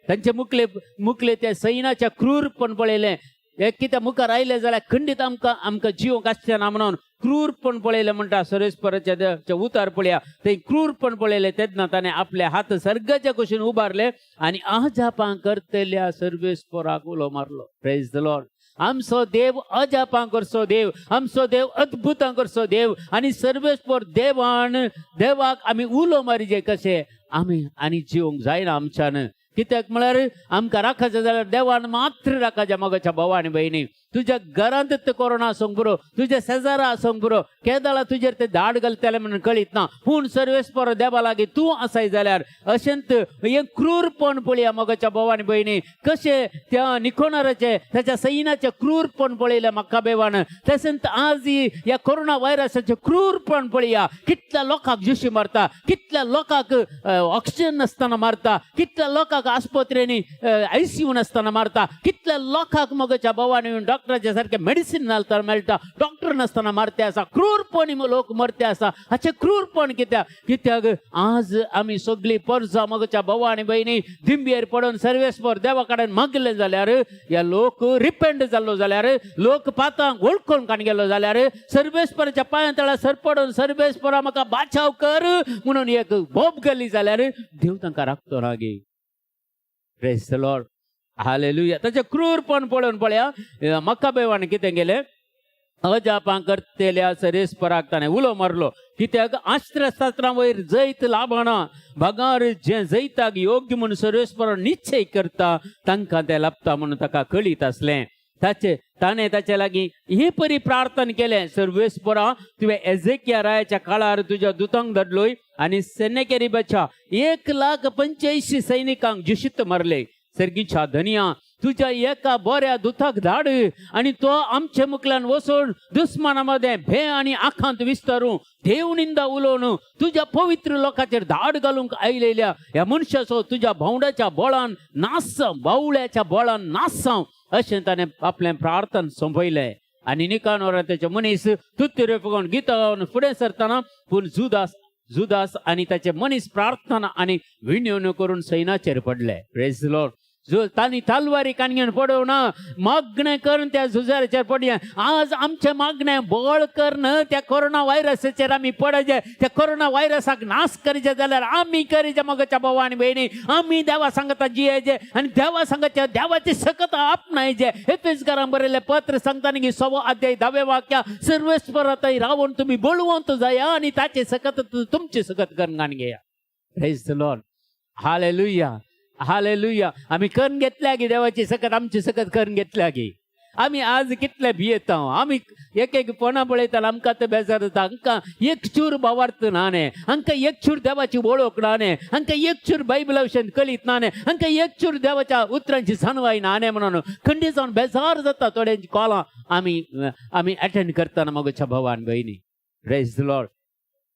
तांचे मुखले मुखले त्या सैनाच्या क्रूरपण पळयलें. हे कितें मुखार आयले जाल्यार खंडीत आमकां आमकां जिवंक आसचें ना म्हणून क्रूरपण पळयलें म्हणटा. सर्वेस्पराचे उतार पळया, थंय क्रूरपण पळयलें तेन्ना ताणें आपले हात सर्गाच्या कुशीन उबारले आनी अजापां करतल्या सर्वेस्पराक उलो मारलो. Praise the Lord. आमचो देव अजापां करचो देव, आमचो देव अद्भुतां करचो देव. आनी सर्वेस्पर देवान देवाक आमी उलो मारिजे कशें आमी आनी जिवंक जायना आमच्यान. कित्याक म्हळ्यार आमकां राखाचें जाल्यार देवान मात्र राखाचें. मगच्या भावा आनी भयणी, तुज्या घरांत ते कोरोना आसूंक पुरो, तुज्या शेजारा आसूंक पुरो, केदाळा तुजेर ते धाड घालतले म्हणून कळीत ना. पूण सर्वेस्पर देवा लागीं तूं आसाय जाल्यार अशेंत हें क्रूरपण पळया मगच्या भावा आनी भयणी. कशें त्या निकोनाराचे ताच्या सैनाचें क्रूरपण पळयलें मक्काबेवान, तशेंच आज ह्या कोरोना व्हायरसाचें क्रूरपण पळया. कितल्या लोकांक जिशी मारता, कितल्या लोकांक ऑक्सिजन नासतना मारता, कितल्या लोकांक आस्पत्रेंनी आयसीयू नासतना मारता, कितल्या लोकांक मगच्या भावानी. डॉक्टर डॉक्टराच्या सारकें मेडिसीन नासतना मेळटा, डॉक्टर नासतना मरते आसा, क्रूरपण लोक मरते आसा. हाचें क्रूरपण कित्याक? कित्याक आज आमी सगळीं परजा मगच्या भाव आनी भयणी दिंबेर पडून सर्वेस्पर देवा कडेन मागले जाल्यार, ह्या लोक रिपेंड जाल्लो जाल्यार, लोक पातांक वळखून काण गेलो जाल्यार, सर्वेस्पराच्या पांया तळा सरपडून सर्वेस्परा म्हाका बाचाव कर म्हणून एक बोब गेली जाल्यार देव तांकां राखतो ना गे. Praise the Lord, hallelujah. ताचें क्रूरपण पळोवन पळया मक्काबेवान कितें केलें, अजापां करतेल्या सरेस्पराक ताणें उलो मारलो. कित्याक आस्त्रशास्त्रां वयर जैत लाभना बगार जें जैताक योग्य म्हूण सर्वेस्पर निश्चय करता तांकां तें लाभता म्हणून ताका कळीत आसलें. ताचे ताणें ताचे लागीं हे परी प्रार्थना केलें, सर्वेस्परा तुवें एजेकिया रायाच्या काळार तुज्या दुतांक धाडलोय आनी सेनेकेरिबाच्या 1,85,000 सैनिकांक जिशीत मारले. सर्गीच्या धनिया तुज्या एका बऱ्या दुताक धाड आनी तो आमचे मुखल्यान वचून दुस्माना मदें भे आनी आखांत विस्तारू देव निंदा उलोवन तुज्या पवित्र लोकांचेर धाड घालूंक आयलेल्या ह्या मनशाचो तुज्या भोंवड्याच्या बळान नासांव, बावळ्याच्या बळान नासांव अशें ताणें आपलें प्रार्थन सोंपयलें. आनी निकानोरा तेचे मनीस तुत्तिरे फुगोवन गितां गावन फुडें सरतना पूण जुदास जुदास आनी ताचे मनीस प्रार्थना आनी विनवण्यो करून सैनाचेर पडले. Praise Lord. जो तांणी तलवारी काणयेन पडोवना मागणें करून त्या झुजाराचेर पडया. आज आमचें मागणें बळ करून त्या कोरोना व्हायरसाचेर आमी पडचे, त्या कोरोना व्हायरसाक नाश करीचे जाल्यार आमी करीचे मगच्या भाव आनी भयणी, आमी देवा सांगता जियेचे आनी देवा सांगच्या देवाची सकत आपणायचे. एफेसकारांक बरयल्लें पत्र सांगता न्ही 1.25 अध्याय 10वें वाक्य, सर्वेस्परातय रावून तुमी बळवंत जाया आनी ताचे सकत तुमची सकत करून घेया. Praise the Lord, hallelujah, hallelujah. आमी करून घेतल्या की देवाची सकत, आमची सकत करून घेतल्या की. आमी आज कितले भियेता, आमी एक एक फोना पळयता आमकां ते बेजार जाता. हांकां एक चूर भावार्थ ना न्ही, हांकां एक चूर देवाची वळख ना न्ही, हांकां एक चूर बायबला विशयान कळीत ना न्ही, हांकां एक चूर देवाच्या उतरांची जाणवाय ना न्ही म्हणून खंडीत जावन बेजार जाता. थोड्यांची कॉलां आमी आमी अटेंड करतना मगच्या भावान भयणी. Praise the Lord,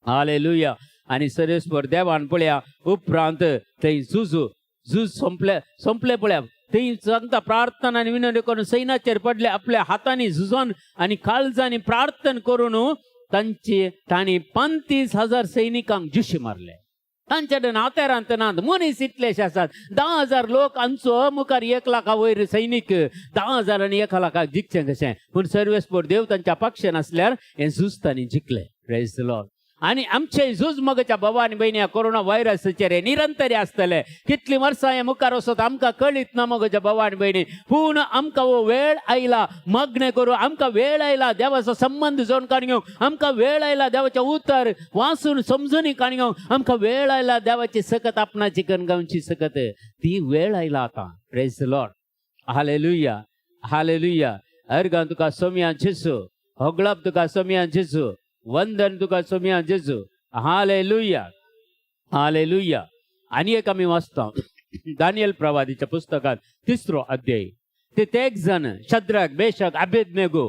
hallelujah. आनी सर्वेस्पर देवान पळया उपरांत थंय झुजू झूज सोंपले सोंपले पळया थंय सांगता प्रार्थना आनी विनवणी करून सैनाचेर पडले आपल्या हातांनी झुजोन आनी काळजांनी प्रार्थना करून तांची तांणी 35,000 सैनिकांक जुशी मारले. तांचे कडेन हातेरांत नात, मनीस इतलेशे आसात, 10,000 लोक आमचो मुखार 1 लाखा वयर सैनीक, 10,000 आनी 1 लाखाक जिखचें कशें? पूण सर्वेस्पर देव तांच्या पक्षान आसल्यार हें झूज तांणी जिखलें. Praise the Lord. आनी आमचे झूज मगच्या भावा आनी भयणी ह्या कोरोना व्हायरसाचेर हे निरंतर आसतले. कितलीं वर्सां हें मुखार वचत आमकां कळीत ना मगच्या भावा आनी भयणी, पूण आमकां हो वेळ आयला मागणें करूं, आमकां वेळ आयला देवाचो संबंद जोडून काडून घेवंक, आमकां वेळ आयला देवाचें उतर वाचून समजून काडून घेवंक, आमकां वेळ आयला देवाची सकत आपणाची करून घेवची सकत ती वेळ आयला आतां. Praise the Lord, hallelujah, hallelujah. अर्गां तुका सोमया जेजू, होगळप तुका सोमया जेजू, वंदन तुका सोमया जेजू. Hallelujah, hallelujah. आनी एक आमी वाचता दानियल प्रवादीच्या पुस्तकात 3रो अध्याय. ते तेग जण शद्रक बेशक अबेदनेगो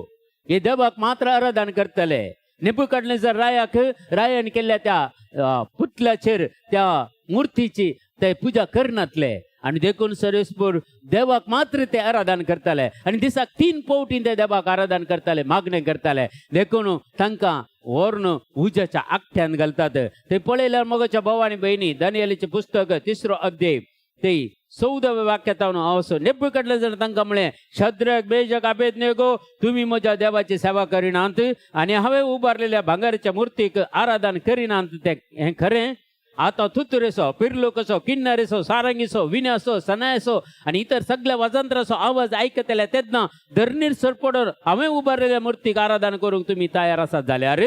हे देवाक मात्र आराधन करतले. नेबुकदनेझर रायाक रायान केल्ल्या त्या पुतळ्याचेर त्या मूर्तीची ते पुजा करनातले आनी देखून सर्वेस्पर देवाक मात्र ते आराधन करताले आनी दिसाक 3 पवटी ते देवाक आराधन करताले, मागणें करताले. देखून तांकां व्हरून उज्याच्या आकट्यान घालतात. ते पळयल्यार मगच्या भाव आनी भयणी दानियेलाचें पुस्तक 3रो अध्याय ते 14व्या वाक्यात असो नेबुकदनेझर तांकां म्हळें, शद्रक बेशक अबेदनेगो तुमी म्हज्या देवाची सेवा करिनात आनी हांवें उबारलेल्या भांगराच्या मूर्तीक आराधन करिनात तें हें खरें. आतां तुतुरेचो पिर्लोकचो किन्नरेचो सारंगीचो विण्याचो सनायचो आनी इतर सगळ्या वाजंत्राचो आवाज आयकतले तेन्ना धरणीर सरपडोर हांवें उबारलेल्या मूर्तीक आराधन करूंक तुमी तयार आसात जाल्यार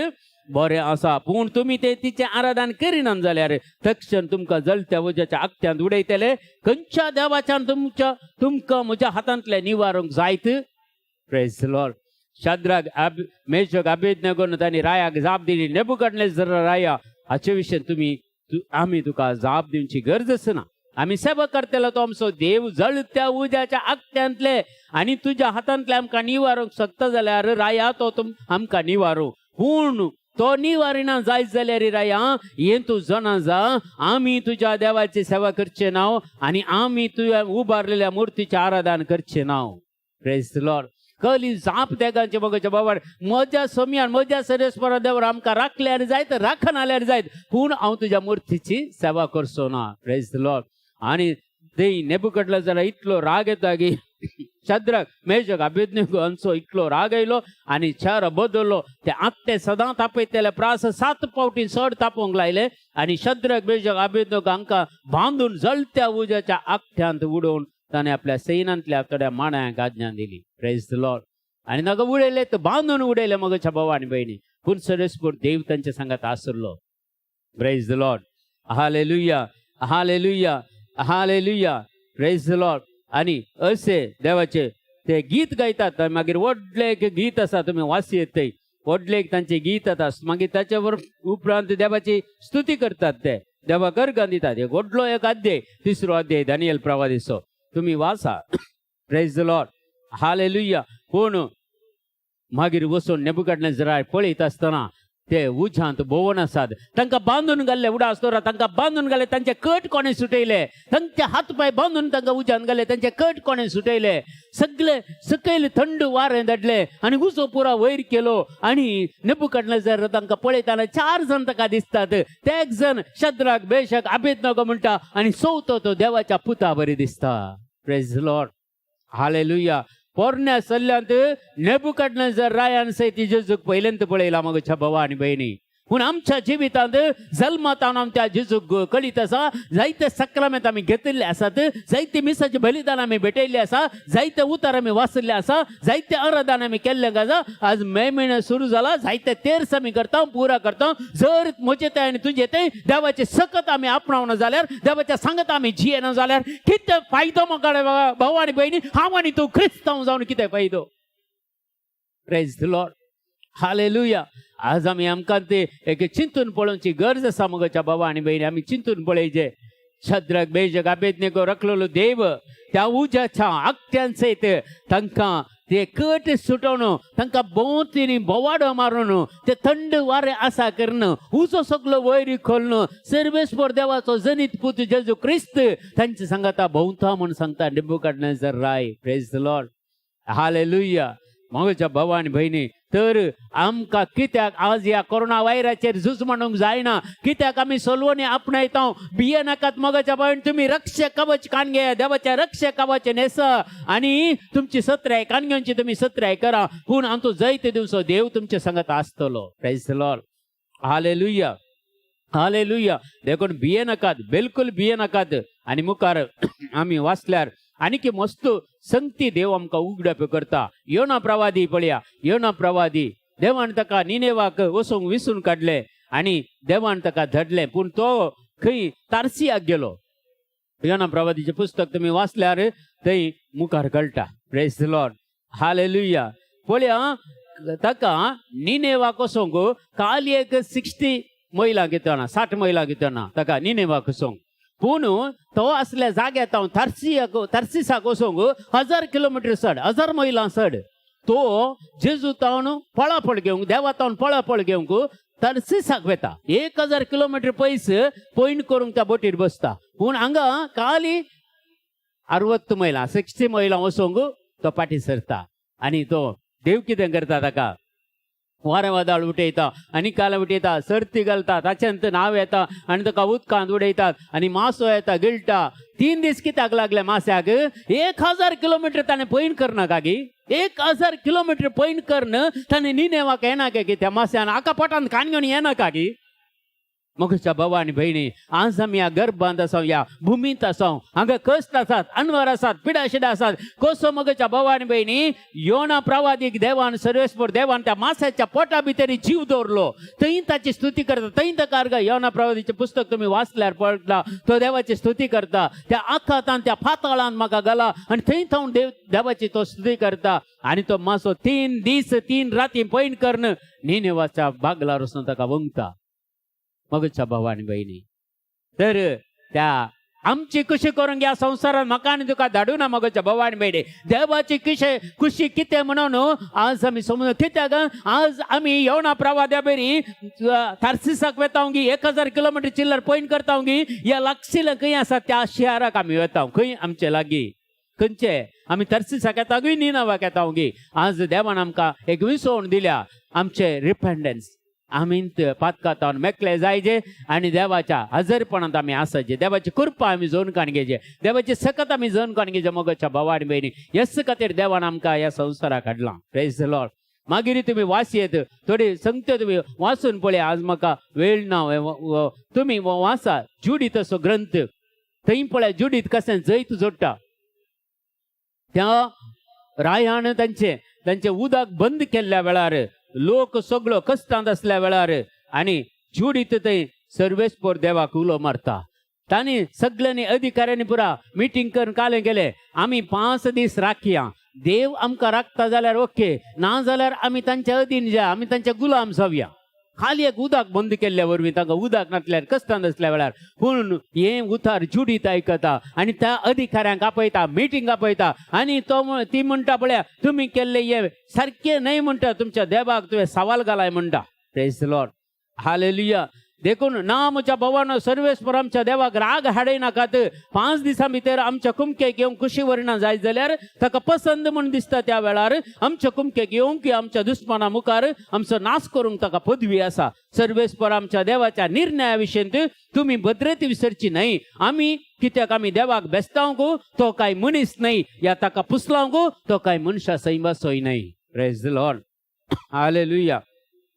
बरें आसा, पूण तुमी ते तिचें आराधन करिनात जाल्यार तक्षण तुमकां जळत्या उज्याच्या आकट्यांत उडयतले. खंयच्या देवाच्यान तुमच्या तुमकां म्हज्या हातांतले निवारूंक जायत? Praise the Lord. Shadrach Meshach अबेदनेगोन तांणी रायाक जाप दिली, नेबुकदनेझर राया हाचे विशीं तुमी आमी तुका जाप दिवची गरज ना. आमी सेवा करतलो तो आमचो देव जळत्या उज्याच्या आकट्यांतले आनी तुज्या हातांतले आमकां निवारूंक शकता जाल्यार राया तो आमकां निवारू, पूण तो निवारिना जायत जाल्यार राया हें तूं जाणा जा, आमी तुज्या देवाची सेवा करचे नाव आनी आमी तुज्या उबारलेल्या मूर्तीचें आराधन करचे नाव. Praise the Lord. कली जाप देगांचे मगच्या बाबा म्हज्या सोमयान म्हज्या सरेस्परा देवर आमकां राखल्यार जायत, राखण आल्यार जायत, पूण हांव तुज्या मुर्तीची सेवा करचो ना. Praise the Lord. आनी ते नेबुकडला जाल्यार इतलो राग येता की शद्रक मेजक अबेदनेगो हांचो इतलो राग आयलो आनी चार बदललो. ते आत्ते सदां तापयतले प्रास 7 फावटी चड तापोवंक लायले आनी शद्रक मेजक अबेदनेगो हांकां बांदून जळत्या उज्याच्या आकट्यांत उडोवन ताणें आपल्या सैनांतल्या थोड्या माणायांक आज्ञा दिली. Praise the Lord. आनी नाका उडयले तर बांदून उडयले मगच्या भाव आनी भयणी, पूण सरस्पूर देव तांच्या सांगात आसलो. Praise the Lord. Hallelujah, hallelujah, hallelujah. Praise the Lord. आनी असे देवाचे ते गीत गायतात. मागीर व्हडलें एक गीत आसा, तुमी वासी येत थंय व्हडलें एक तांचें गीत आसा. मागीर ताचे उपरांत देवाची स्तुती करतात, ते देवाक अर्गां दितात. एक व्हडलो एक अध्याय, तिसरो अध्याय दानियल प्रवादीचो, तुमी वाचा. Praise the Lord. Hallelujah. पूण मागीर वचून नेबुकदनेझराक पळयत आसतना ते उज्यांत भोंवन आसात, तांकां बांदून घाल्ले उडास दवरा, तांकां बांदून घाले, तांचे कट कोणें सुटयले, तांचे हात पांय बांदून तांकां उज्यांत घाले, तांचे कट कोणें सुटयले, सगळे सकयल थंड वारें धाडले आनी उजो पुरा वयर केलो. आनी नेबुकदनेझर तांकां पळयतना 4 जाण ताका दिसतात. ते एक जण शद्राक बेशक अबेदनगो म्हणटा आनी चवथो तो देवाच्या पुता बरी दिसता. Praise Lord. Hallelujah. पोरण्या सल्ल्यांत नेबुकदनेझर रायान सयत जेजूक पयल्यांत पळयला मगच्या भावा आनी भयणी. पूण आमच्या जिवितांत जल्मातावन आमच्या जेजूक कळीत आसा, जायते सक्रामेंत आमी घेतिल्ले आसात, जायते मिसाचे बलिदान आमी भेटयल्ले आसा, जायते उतार आमी वाचिल्ले आसा, जायते आराधन आमी केल्ले आसा. आज मे म्हयनो सुरू जाला, जायते तेर्स आमी करता, पुरा करता. जर म्हजे ते आनी तुजे ते देवाचे सकत आमी आपणावना जाल्यार, देवाच्या सांगत आमी जियेना जाल्यार कितें फायदो म्हाका भाव आनी भयणी? हांव आनी तूं क्रिस्तांव जावन कितें फायदो? Praise the Lord. Hallelujah. आज आमी आमकां ते एक चिंतून पळोवची गरज आसा मगच्या बाबा आनी भयणी. आमी चिंतून पळयचे शद्रक बेजक अबेदनेगो रखलेलो देव त्या उज्याच्या आकट्यान सयत तांकां ते कट सुटोवन, तांकां भोंवतीनी भोवाडो मारून, ते थंड वारें आसा करून, उजो सगलो वयर खोलन सर्वेस्पर देवाचो जनीत पूत जेजू क्रिस्त तांचे सांगाता भोंवता म्हूण सांगता नेबुकदनेझर राय. Praise the Lord. Hallelujah. म्हज्या भावा आनी भयणी, तर आमकां कित्याक आज ह्या कोरोना वायराचेर झूज म्हणूंक जायना? कित्याक आमी सोलवणी आपणायता? भिये नाकात मगाच्या भयण. तुमी रक्ष कवच कान घेया, देवाच्या रक्ष कवच न्हेसा आनी तुमची सत्राय कान घेवची, तुमी सत्राय करा. पूण आमचो जैत दिवचो देव तुमचे संगत आसतलो. Praise the Lord. Hallelujah, hallelujah. देखून भिये नाकात, बिलकुल भिये नाकात. आनी मुखार आमी वाचल्यार आनीक मस्त संगती देव आमकां उगडप करता. योना प्रवादी पळया, योना प्रवादी देवान ताका निनेवाक वचूंक विसून काडले आनी देवान ताका धाडले, पूण तो खंय तारसियाक गेलो. योना प्रवादीचें पुस्तक तुमी वाचल्यार थंय मुखार कळटा. Praise the Lord. Hallelujah. पळया, ताका निनेवाक वचोंक काल एक 60 मैलां घेतना, 60 मैलां घेतना ताका निनेवाक वचोंक, पूण तो असल्या जाग्यार हांव तारसियाक तारसिसाक वचोंक 1000 किलोमिटर चड, 1000 मैलां चड. तो जेजू तावन पळापळ घेवंक, देवा तावन पळापळ घेवंक तारसिसाक वेता. 1000 किलोमिटर पयस पयण करूंक त्या बोटीर बसता, पूण हांगा काली 60 मैलां, 60 मैलां वचोंक तो फाटीं सरता. आनी तो देव कितें करता? ताका वारें वादळ उठयता आनी काल उठयता, सर्ती घालता, ताच्यांत नांव येता आनी ताका उदकांत उडयतात आनी मासो येता, गिळटा. 3 दीस कित्याक लागले मास्याक? 1000 किलोमिटर ताणें पयण करना कागी? 1000 किलोमिटर पयण करून ताणें निनेवाक येना की त्या मास्यान आका पोटांत कान घेवन येना कागी? म्हज्या भावा आनी भयणी, आज आमी ह्या गर्भांत आसा, ह्या भुमींत आसा, हांगा कश्ट आसात, अनवर आसात, पिडाशिडा आसात. कसो मगच्या भावा आनी भयणी, योना प्रवादीक देवान, सर्वेस्पर देवान त्या मासाच्या पोटा भितर जीव दवरलो. थंय ताची स्तुती करता, थंय ताका अर्घ. योना प्रवादीचें पुस्तक तुमी वाचल्यार पळटा, तो देवाची स्तुती करता. त्या आखातान, त्या पाताळान म्हाका घाला आनी थंय थावन देव देवाची तो स्तुती करता. आनी तो मासो 3 दीस 3 राती पयण करून निनेवाच्या बागलार वचून ताका वंगता. मगच्या भावा आनी भयणी, तर त्या आमची कशी करूंक ह्या संवसारात म्हाका आनी तुका धाडू ना. मगच्या भावा आनी भयणी, देवाची कशे खुशी कितें म्हणून आज आमी समजून, कित्याक आज आमी येवना प्रवाद्या बरी तारसिसाक वेता गी, 1000 किलोमिटर चिल्लर पयण करता गी, ह्या लागशिल्ल्या खंय आसा त्या शहराक आमी वेता. खंय आमचे लागीं खंयचे आमी तर्सिसाक येता की निनावाक येता गी? आज देवान आमकां एक विसवण दिल्या, आमचे रिपेंडन्स, आमी पातकातावन मेकले जायजे आनी देवाच्या हजरपणांत आमी आसाचे. देवाची कृपा आमी जोन काण घेचे, देवाची सकत आमी जोन काण घेचे. मोगाच्या भावा आनी भयणी, हेच खातीर देवान आमकां ह्या संवसाराक हाडलां. Praise the Lord. मागीर तुमी वाचयेत, थोडी संगते तुमी वाचून पळय. आज म्हाका वेळ ना. तुमी वाचा जुडीत असो ग्रंथ, थंय पळय जुडीत कशें जैत जोडटा. त्या रायान तांचे तांचे उदक बंद केल्ल्या वेळार, लोक सगळो कश्टांत आसल्या वेळार, आनी जुडीत थंय सर्वेस्पोर देवाक उलो मारता. तांणी सगळ्यांनी अधिकाऱ्यांनी पुरा मिटींग करून काले गेले, आमी 5 दीस राखया, देव आमकां राखता जाल्यार ओके, ना जाल्यार आमी तांच्या अधीन जा, आमी तांच्या गुलाम जावया. खाली एक उदक बंद केल्ल्या वरवीं तांकां उदक नासल्यार, कश्टांत आसल्या वेळार. पूण हें उतार जुडीत आयकता आनी त्या अधिकाऱ्यांक आपयता, मिटींग आपयता आनी तो ती म्हणटा, पळया, तुमी केल्ले हे सारकें न्हय म्हणटा, तुमच्या देवाक तुवें सवाल घालाय म्हणटा. Praise Lord, hallelujah. देखून ना म्हज्या भावानो, सर्वेस्पर आमच्या देवाक राग हाडयनाकात. 5 दिसां भितर आमच्या कुमकेक येवंक कुशी व्हरिना जायत जाल्यार, ताका पसंद म्हूण दिसता त्या वेळार आमच्या कुमकेक येवंक की आमच्या दुस्माना मुखार आमचो नाश करूंक ताका पदवी आसा. सर्वेस्पर आमच्या देवाच्या निर्णया विशयंत तुमी भद्रती विसरची न्हय. आमी कित्याक आमी देवाक बेस्तावंक तो काय मनीस न्हय, या ताका पुसलावंक तो काय मनशा सैमासोय न्हय. Praise the Lord, hallelujah,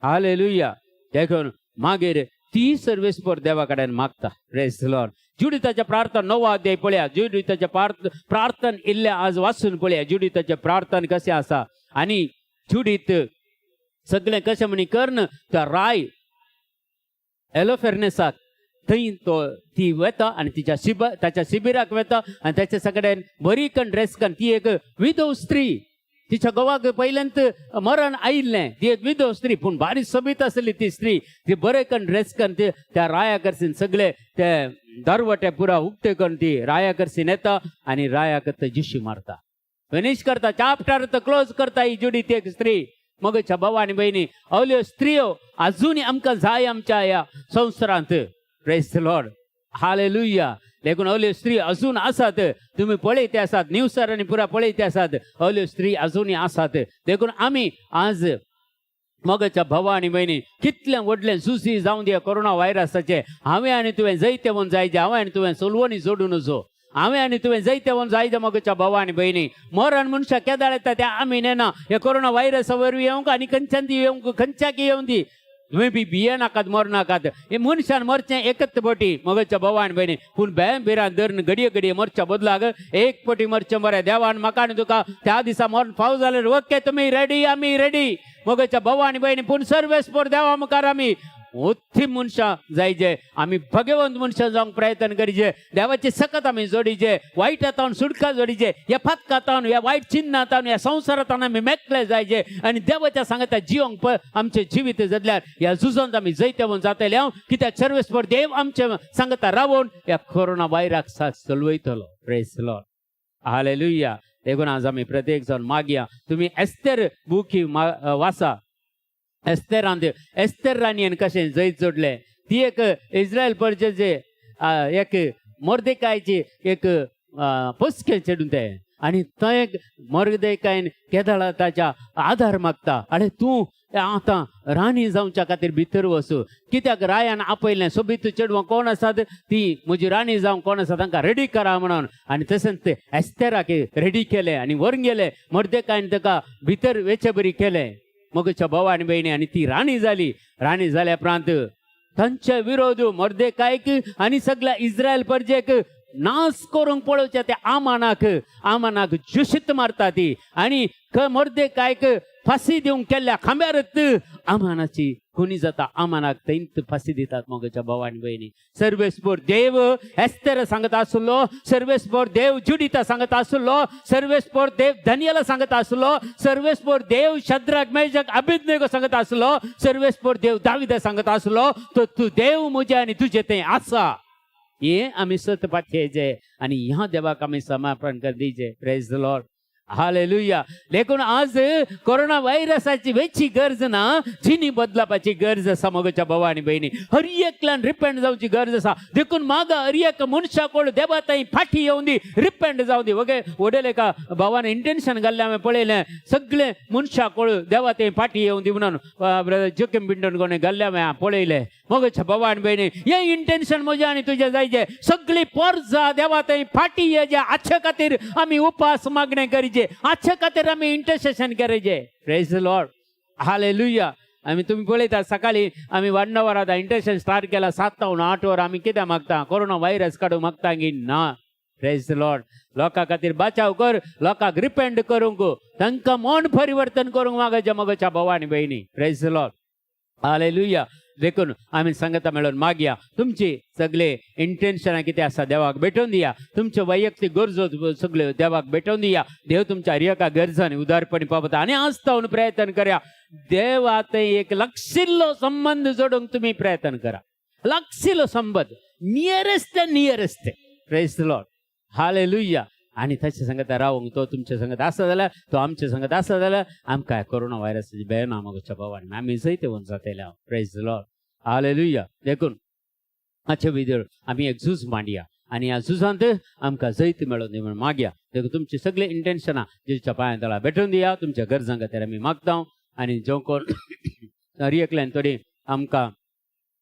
hallelujah. देखून मागीर ती सर्वेस्पर देवा कडेन मागता. Praise the Lord. जुडिताच्या प्रार्थना नवो अध्याय पळया. जुडिताच्या प्रार्थन इल्लें आज वाचून पळया, जुडिताचें प्रार्थन कशें आसा आनी जुडीत सगळें कशें म्हणी कर्ण त्या राय एलोफेर्नेसाक थंय तो ती वेता आनी तिच्या ताच्या शिबिराक वेता आनी ताच्या सगळ्यान बरी कन ड्रेस कन. ती एक विधव स्त्री, तिच्या घोवाक पयल्यांत मरण आयिल्लें. ती एक विधव स्त्री, पूण बारीक सोबीत आसली ती स्त्री. ती बरे कन ड्रेस कन ती त्या राया करसीन सगळे ते दरवटे पुरा उक्ते करून ती राया करसीन येता आनी रायाक जिशी मारता, फिनिश करता, चाप्टर क्लोज करता ही जुडी ती एक स्त्री. मगच्या भावा आनी बहिणी, अवल्यो स्त्रियो अजूनय आमकां जाय आमच्या ह्या संवसारांत. Praise the Lord, hallelujah. देखून अवल्यो स्त्री अजून आसात, तुम्ही पळयते आसात, न्यूसार आनी पुरा पळयते आसात, अवल्यो स्त्री अजूनय आसात. देखून आमी आज मोगाच्या भावा आनी भयणी, कितलें व्हडलें सुसी जावं दी कोरोना व्हायरसाचें, हांवें आनी तुवें जैतेवन जायचें. हांवें आनी तुवें सोलवणी सोडून नजो. हांवें आनी तुवें जैतेवन जायते. मोगाच्या भावा आनी भयणी, मरण मनशाक केदाळ येता तें आमी नेना. हे कोरोना व्हायरसा वरवीं येवंक आनी खंयच्यान ती येवंक, खंयच्याक येवं दी, तुवें बी भिये नाकात, मरनाकात. हे मनशान मरचें एकच पटी, मोगाच्या भावा आनी भयणी, पूण भंय भिरांत धरून घडये घडये मरच्या बदलाक एक पटी मरचें बरें. देवान म्हाका आनी तुका त्या दिसा मरण फाव जाल्यार ओके, तुमी रेडी, आमी रेडी, मोगाच्या भावा आनी भयणी. पूण सर्वेस्पर देवा मुखार आमी उत्थी मनशां जायजे, आमी भगवंत मनशां जावंक प्रयत्न करीजे. देवाची सकत आमी जोडीजे, वायट तावन सुटका जोडीजे. ह्या फातकातावन, ह्या वायट चिन्नातावन, ह्या संवसारांत आमी मेकळे जायजे आनी देवाच्या सांगता जिवंक आमचें जिवीत जगल्यार ह्या झुजांत आमी जैतवंत जातले. हांव कित्याक सर्वेस्पर देव आमचे सांगता रावून ह्या कोरोना वायराक साथ चलवयतलो. Praise Lord, hallelujah. देखून आज आमी प्रत्येक जाण मागया, तुमी एस्तेर बुकी वाचा. एस्तेरांत एस्तेर राणयेन कशें जैत जोडलें. ती एक इस्रायल परजेचे एक मोर्देकायची एक पोसकें चेडूं तें आनी थंय मोर्देकायन केदळा ताच्या आधार मागता, आरे तूं आतां राणी जावच्या खातीर भितर वचू, कित्याक रायान आपयलें, सोबीत चेडवां कोण आसात, ती म्हजी राणी जावंक कोण आसा तांकां रेडी करा म्हणून. आनी तशेंच ते एस्तेराक रेडी केलें आनी व्हरून गेले. मोर्देकायन ताका भितर वेचे बरी केलें, मोगाच्या भाव आनी भयणी, आनी ती राणी जाली. राणी जाल्या उपरांत तांचे विरोध मोर्देकायक आनी सगळ्या इस्रायल परजेक नाश करूंक पळोवच्या त्या आमानाक, आमानाक जुशीत मारता ती आनी मोर्देकायक फांसी दिवंक केल्ल्या खांब्यारच आमानाची खुनी जाता. आमानाक थंयच फांसी दितात. मोगाच्या भाव आनी भयणी, सर्वेस्पर देव एस्तेर सांगत आसलो, सर्वेस्पर देव जुडिता सांगत आसलो, सर्वेस्पर देव दानियेला सांगत आसलो, सर्वेस्पर देव शद्राक, मेजक, अबेदनेगो सांगत आसलो, सर्वेस्पर देव दाविदा सांगत आसलो, तो तूं देव म्हजें आनी तुजें तें आसा. हे आमी सत पातयेचे आनी ह्या देवाक आमी समर्पण कर दिचे. Praise the Lord. हालेलुया. देखून आज कोरोना व्हायरसाची वेची गरज ना, जिनी बदलापाची गरज आसा. मोगाच्या भावा आनी भयणी, हर एकल्यान रिपेंट जावची गरज आसा. देखून मागा हर एक मनशा कोण देवा ताई फाटी येवन दी, रिपेंट जावं दी. वगे वडले एका भावान इंटेन्शन घाल्लें हांवें पळयलें, सगळे मनशा कोळ देवा थंय फाटी येवन दी म्हणून ब्रदर जोकीम पिंटोन कोणें घाल्लें हांवें पळयलें. मोगाच्या भावा आनी भयणी, हें इंटेन्शन म्हजें आनी तुजें जायचें. सगळी पोरजा देवा थंय फाटी येजे, हाचे खातीर आमी उपास मागणें करीचे, हाचे खातीर आमी इंटरसेशन करायचे. Praise Lord, hallelujah. आमी तुमी पळयता, सकाळी आमी 1 वर आतां इंटरसेशन स्टार्ट केला, 7 तावन 8 वर. आमी कित्याक मागता? कोरोना व्हायरस काडूंक मागता की ना? प्रेज लॉर्ड. लोकां खातीर बचाव कर, लोकांक रिपेंड करूंक, तांकां मन परिवर्तन करूंक मागच्या मोगाच्या भावा आनी भयणी. Praise Lord, hallelujah. देखून आमी सांगता मेळून मागया, तुमची सगळे इंटेन्शनां कितें आसा देवाक भेटोवन दिया. तुमच्यो वैयक्तीक गरजो सगळ्यो देवाक भेटोवन दिया. देव तुमच्या हर एका गरजांनी उदारपणी पावता. आनी आज तावन प्रयत्न करया, देवा थंय एक लागशिल्लो संबंद जोडूंक तुमी प्रयत्न करा. लागशिल्लो संबंद, nearest nearest. Praise Lord, hallelujah. आनी ताचे संगत रावंक, तो तुमच्या संगत आसा जाल्यार, तो आमच्या संगत आसा जाल्यार, आमकां कोरोना व्हायरसाची भंय ना मोगाच्या भावांनी. आमी जैतवंत जातले. Praise Lord, hallelujah. देखून आजच्या भितर आमी एक झूज मांडया आनी ह्या झुजांत आमकां जैत मेळोवन दी म्हणून मागया. देखून तुमची सगळीं इंटेन्शनां जेजूच्या पांयां तळा भेटोवन दिया. तुमच्या गरजां खातीर आमी मागता. आनी जो कोण हर एकल्यान थोडी आमकां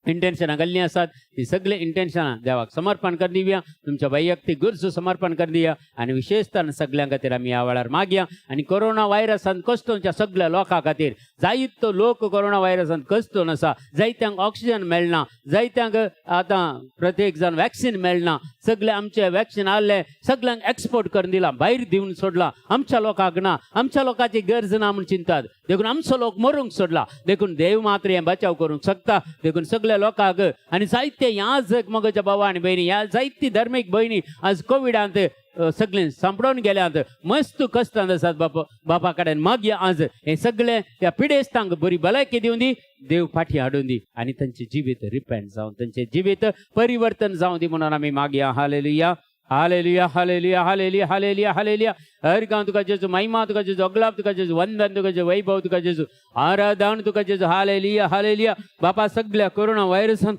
इंटेन्शनां घाल्लीं आसात, ती सगळीं इंटेन्शनां देवाक समर्पण कर दिवया. तुमच्या वैयक्तीक गरजो समर्पण कर दिया. आनी विशेषतान सगळ्यां खातीर आमी ह्या वेळार मागया. आनी कोरोना व्हायरसान कश्टोवच्या सगळ्या लोकां खातीर, जायतो लोक कोरोना व्हायरसान कश्टोवन आसा, जायत्यांक ऑक्सिजन मेळना, जायत्यांक आतां प्रत्येक जाण वॅक्सिन मेळना. सगळे आमचे वॅक्सिन आहले, सगळ्यांक एक्सपोर्ट करून दिलां, भायर दिवन सोडलां. आमच्या लोकांक ना, आमच्या लोकांची गरज ना म्हूण चिंतात. देखून आमचो लोक मरूंक सोडला. देखून देव मात्र हें बचाव करूंक शकता. देखून सगळ्या लोकांक आनी जायते ह्या जग मोगाच्या भावा आनी भयणी, ह्या जायती धर्मीक भयणी आज कोविडांत सगळें सांपडून गेल्यात, मस्त कश्टांत आसात. बापा, बापा कडेन मागया, आज हे सगळे त्या पिडेस्तांक बरी भलायकी दिवन दी, देव फाटी हाडून दी आनी तांचे जिवीत रिपेंट जावन तांचे जिवीत परिवर्तन जावं दी म्हणून आमी मागया. Hallelujah, hallelujah, hallelujah, hallelujah, hallelujah, hallelujah. हर गांव तुका जेजू महिमा, तुका जेजू अगलाब, तुका जेजू वंदन, तुका जेजू वैभव, तुका जेजू आराधन, तुका जेजू हालेलुया, हालेलुया. बापा, सगळ्या कोरोना व्हायरसान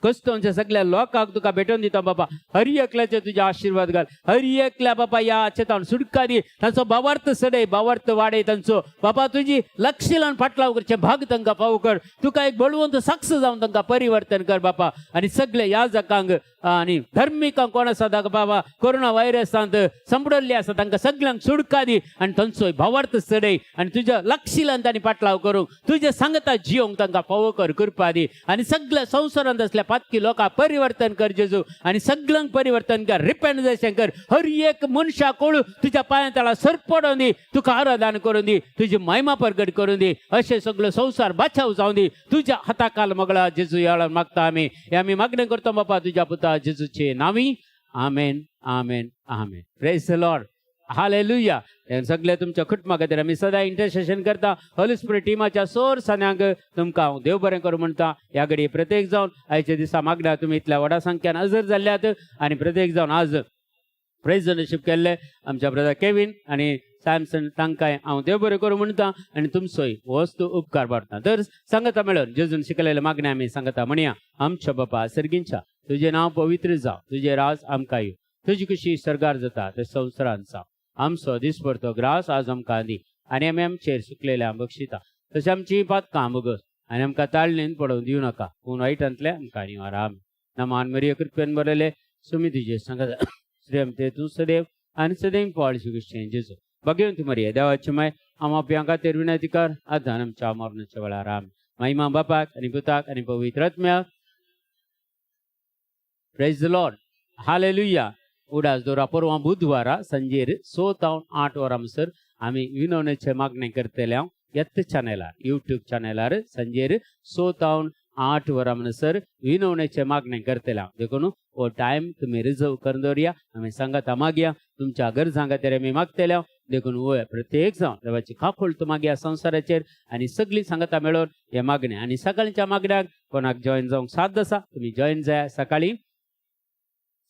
कश्टोंच्या सगळ्या लोकांक तुका भेटोवन दिता. बाबा, हर एकल्याचे तुजे आशिर्वाद घाल. हर एकल्या बाबा ह्या चेतावन सुटका दी. तांचो भावार्थ सडय, भावार्थ वाडय तांचो. बाबा, तुजी लक्ष लावन फाटलाव करचे भाग तांकां पाव कर. तुका एक बळवंत साक्ष जावन तांकां परिवर्तन कर बापा. आनी सगळे याजकांक आनी धर्मिकांक कोण आसा ताका बाबा कोरोना व्हायरसांत संपडल्ले आसा, तांकां सगळ्यांक सुटका दी आनी तांचो भावार्थ चडय आनी तुज्या लक्षिलान तांणी पाटलाव करूंक, तुज्या सांगता जियोंक तांकां फावो कर, कृपा दी. आनी सगळ्या संवसारांत असल्या पातकी लोकांक परिवर्तन कर जेजू. आनी सगळ्यांक परिवर्तन कर, रिपेंटेशन कर. हर एक मनशा कोळ तुज्या पांया तळा सरपडोवन दी, तुका आराधन करून दी, तुजी महिमा प्रगट करून दी. अशें सगळो संवसार बाचाव जावं दी. तुज्या हाताकाल मगळा जेजू ह्या मागता आमी. हे आमी मागणें करता बापा तुज्या पुता जेजूचे नावी. आमेन, आमेन, आमेन. Praise the Lord, hallelujah. सगळे तुमच्या कुटुंबा खातीर आमी सदां इंटरसेशन करता. होली स्पिरिट टिमाच्या सोर सान्यांक तुमकां हांव देव बरें करूं म्हणटा. ह्या घडये प्रत्येक जावन आयच्या दिसा मागण्या तुमी इतल्या व्हडा संख्यान हजर जाल्ल्यात आनी प्रत्येक जावन आज प्रेजनशिप केल्ले आमच्या ब्रदर केवीन आनी सॅमसन, तांकांय हांव देव बरें करूं म्हणटा आनी तुमचोय वस्तू उपकार मानता. तर सांगता मेळून जेजून शिकलेले मागणे आमी सांगता म्हणया. आमच्या बापा सर्गींच्या, तुजें नांव पवित्र जावं, तुजें राज आमकां येवं, तुजी खुशी सर्गार जाता ते संवसारांत जावं. आमचो दिसपडतो ग्रास आज आमकां दी आनी आमी आमचेर सुकलेल्या बक्षिता तशें आमची पातकां बगस आनी आमकां ताळणेन पडोवन दिवं नाका, पूण वायटांतले आमकां निवार. आमेन. नमान मरिया, कृपेन बरयले, सुमी तुजे सांगता, श्रीमते तूं सदैव आनी सदैव पावळ श्री जेजू. भगवंत मरिया, देवाची माय, आमा पाप्यां खातीर विनंती कर, आतां आमच्या मरणाच्या वेळार. आमेन. महिमा बापाक आनी पुताक आनी पवित्र आत्म्याक. Praise the Lord, hallelujah. उडास दवरा, परवां बुधवारा संजेर 6 तावन 8 वरां म्हणसर आमी विनवणेचे मागणें करतले. हांव येत चॅनलार, युट्यूब चॅनलार संजेर 6 तावन 8 वरां म्हणसर विनवणेचे मागणें करतले हांव. देखून हो टायम तुमी रिजर्व करून दवरया. आमी सांगाता मागया, तुमच्या गरजां खातीर आमी मागतले. देखून वय प्रत्येक जावन देवाची काकुळट मागया संवसाराचेर आनी सगळीं सांगाता मेळोवन हे मागणें. आनी सकाळच्या मागण्याक कोणाक जॉयन जावंक साद आसा, तुमी जॉयन जाया. सकाळी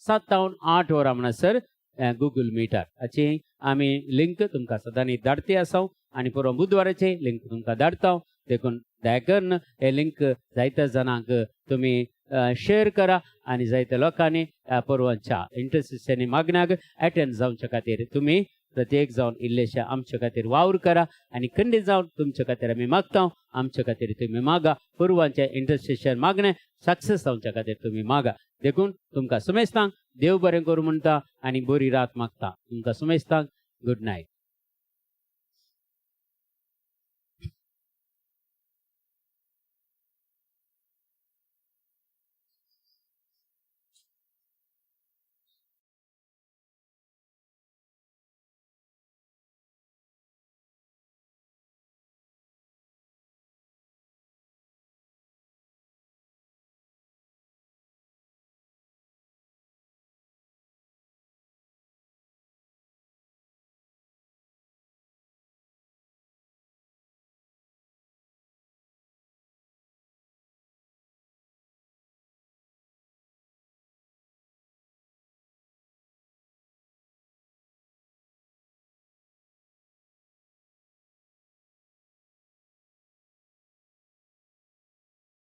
7 तावन 8 वरां म्हणसर. गुगल मिटार हाची आमी लिंक तुमकां सदांनी धाडती आसा आनी पुरो बुधवाराचे लिंक तुमकां धाडता. देखून दया करून हे लिंक जायत्या जाणांक तुमी शेअर करा आनी जायत्या लोकांनी ह्या परवांच्या इंटरसेशनी मागण्याक अटेंड जावच्या खातीर तुमी प्रत्येक जावन इल्लेशे आमच्या खातीर वावर करा. आनी खंडीत जावन तुमच्या खातीर आमी मागता, आमच्या खातीर तुमी मागा. पुर्वांचे इंटरसेशन मागणें सक्सेस जावच्या खातीर तुमी मागा. देखून तुमकां सुमेस्तांक देव बरें करूं म्हणटा आनी बरी रात मागता. तुमकां सुमेस्तांक गुड नायट.